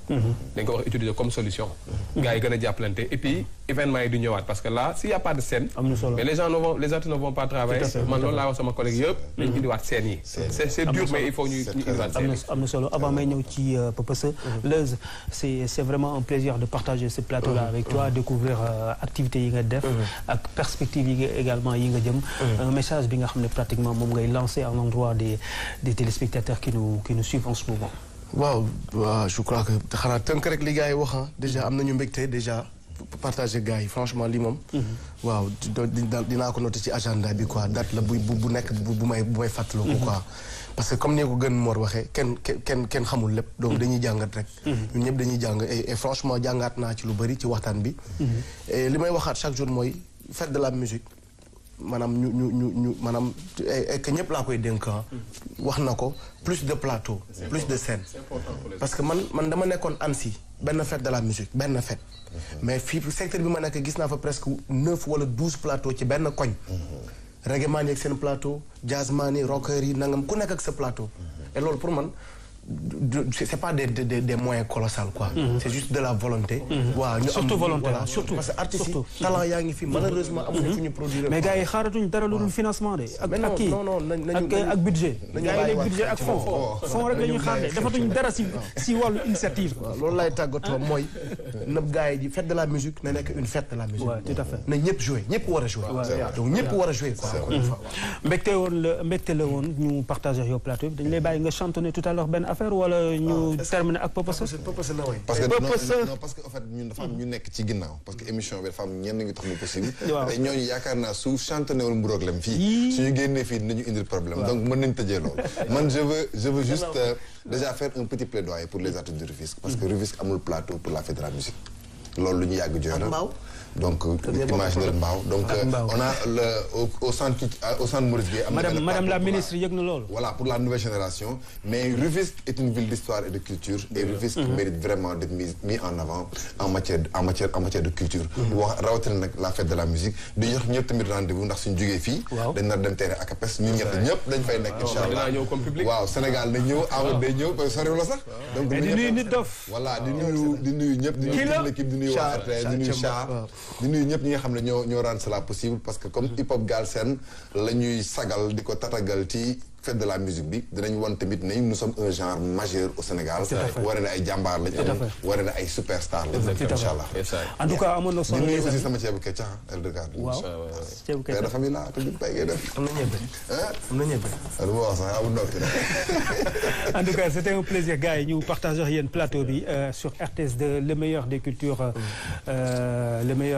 dañ ko wax utiliser comme solution gars yi gën a jàppalante et puis événement yi du ñëwaat parce que là s'il y a pas de scène mais les artistes ne vont pas travailler man loolu laa wax sama collègue yëpp dañ indiwaat scène yi c'est dur mais il faut ñu indiwaat scène yi am na solo avant may ñëw ci Peupeuse Leuz c'est vraiment un plaisir de partager ce plateau là avec toi découvrir activités yi nga def ak perspectives yi nga également yi nga jëm un message bi nga xam ne pratiquement moom ngay lancer à l'endroit des téléspectateurs qui nous suivent en ce moment. waaw je crois que xanaa tënk rek li gars yi wax déjà am nañu mbégte déjà partager gars yi franchement lii moom. waaw dinaa ko noter ci agenda bi quoi date la bu nekk bu may fàttaloo ko quoi. parce que comme ni ko gën Mor waxee kenn xamul lépp donc dañuy jàngat rek. ñun ñëpp dañuy jàng et franchement jàngaat naa ci lu bari ci waxtaan bi. et li may waxaat chaque jour mooy fête de la musique. maanaam ñu maanaam que ñëpp laa koy dénk wax na ko plus de plateau plus de scène parce que man dama nekkoon Annecy benn fête de la musique benn fête mais fii secteur bi ma nekk gis naa fa presque 9 wala 12 plateau ci benn koñ reggae maan yi ak seen plateau jazz maan yi rocker yi nangam ku nekk ak sa plateau et loolu pour man c'est pas des moyens colossaux quoi. C'est juste de la volonté. waaw ñu am surtout volonté voilà surtout parce que artistes yi talent yaa ngi fi malheureusement amuñu fu ñu produire. mais gars yi xaaratuñ dara lu dul financement de. ak kii ak budget. gars yi budget ak fond rek la ñuy xaar de defatuñ dara si wàllu initiative. waaw loolu lay tàggatoo mooy nëb gars yi di fête de la musique na nekk une fête de la musique. waaw tout à fait na ñëpp jouer ñëpp war a jouer. donc ñëpp war a jouer quoi. mbégte la woon ñu partager yow plateau bi dañu lay bàyyi nga chantonner tout à l'heure benn affaire wala ñu terminer ak Purpose. Purpose la way. parce que non parce que en fait ñun dafa am ñu nekk ci ginnaaw parce que émission bi dafa am ñenn ngi tax mu possible. te ñooñu yaakaar naa su chantonné wul Mburoog Lem fii suñu génnee fii dinañu indil problème donc mën nañu tëjee loolu. man je veux juste déjà faire un petit plaidoyer pour les artistes de Rufisque parce que Rufisque amul plateau pour la fête de la musique loolu lu ñu yàgg jooy la. donc imaginer Mbao donc on a au centre Maurice Guèye madame la ministre yëg na loolu. voilà pour la nouvelle génération mais Rufisque est une ville d'histoire et de culture et Rufisque mérite vraiment d'être mis en avant en matière de culture wax rawatina nag la fête de la musique di jox ñëpp tamit rendez-vous ndax suñu jógee fii dañ nar dem terrain ak apes ñun ñëpp dañ fay nekk inchallah waaw Sénégal na ñëw Amadou day ñëw parce que soriwul la sax donc di nuyu nit dof voilà di nuyu ñëpp di nuyu toute l'équipe di nuyu waa RTS di nuyu Cha di nuyu ñëpp ñi nga xam ne ñoo rendre cela possible parce que comme hip hop Galsen la ñuy sagal di ko tatagal ci fête de la musique bi dinañ won tamit ne nous sommes un genre majeur au Sénégal waree na ay jàmbaar lañ am waree na ay superstar lañ inchallah en tout cas amoon na solo nuyu aussi sama ceebu keccax Eldorado waaw ceebu keccax de famille la te du bay ngay def am na ñebe lu ma wax sax amul noppi en tout cas c'était un plaisir gars yi ñu partager yéen plateau bi sur RTS2 le meilleur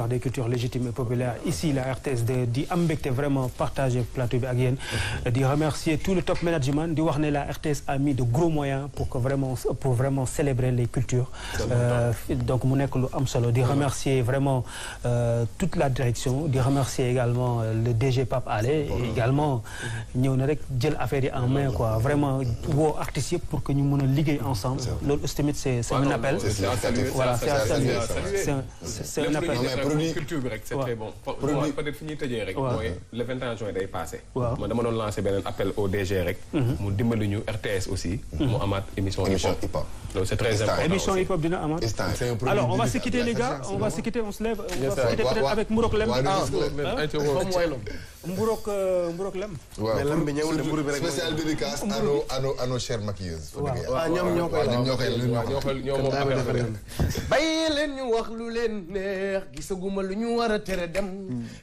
des cultures légitimes et populaires ici la RTS2 di am mbégte vraiment partager plateau bi ak yéen di remercier le top management di wax ne la RTS a mis de gros moyens pour vraiment célébrer les cultures donc mu nekk lu am solo di remercier vraiment toute la direction di remercier également le DG Pape Alé et également ñëw na rek jël affaire yi en main quoi vraiment woo artistes yëpp pour que ñu mën a liggéey ensemble loolu aussi tamit c'est un appel voilà c'est un appel culture bi rek c'est très bon peut-être fi ñuy tëjee rek mooy le 21 juin day passé man dama doon lancer beneen appel au DG rek mu dimbali ñu RTS aussi mu amaat émission hip hop donc c'est très important émission hip hop dina amaat alors on va se quitter les gars on va se quitter on se lève on va se quitter peut-être avec Mburoog Lem Mburoog Lem mais Lem bi ñëwul de mburu bi rek spécial dédicace à nos chères maquilleuses ñoom ñoo koy bàyyi leen ñu wax lu leen neex gisaguma lu ñu war a tere dem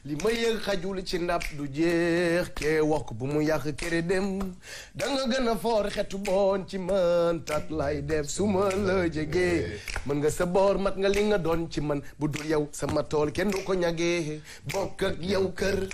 li ma yëg xajul ci ndab du jeex kee wax ko bu mu yàq kere dem danga gën a foor xetu boon ci man tat lay def su ma la jegee mën nga sa boor mat nga li nga doon ci man bu dul yow sama tool kenn du ko ñagee bokk ak yow kër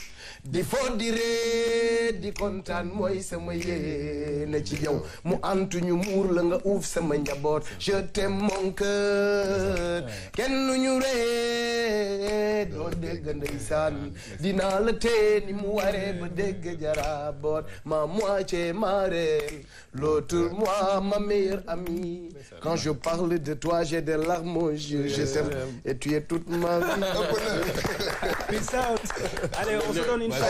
di foo di ree di kontaan mooy sama yéene ci yow mu antu ñu muur la nga uuf sama njaboot je t'aime mon cœur kenn ñu ree doo dégg ndeysaan dinaa la tee ni mu waree ba dégg jaraboot ma moitié ma reine l'autre moi ma meilleure amie quand je parle de toi j'ai des larmes aux yeux je t'aime et tu es toute ma vie. Peace out. Allez, on se donne une fois.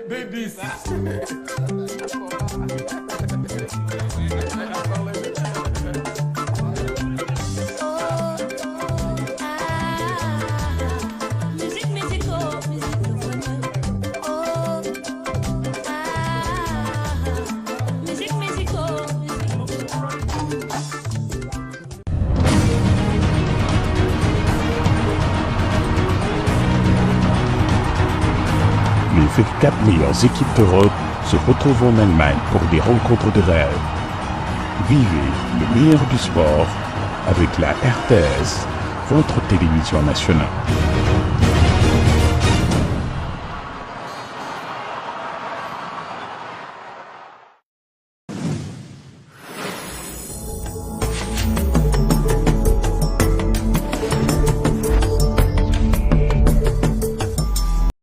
Babies. Les 24 meilleures équipes d'Europe se retrouvent en Allemagne pour des rencontres de rêve. Vivez le meilleur du sport avec la RTS, votre télévision nationale.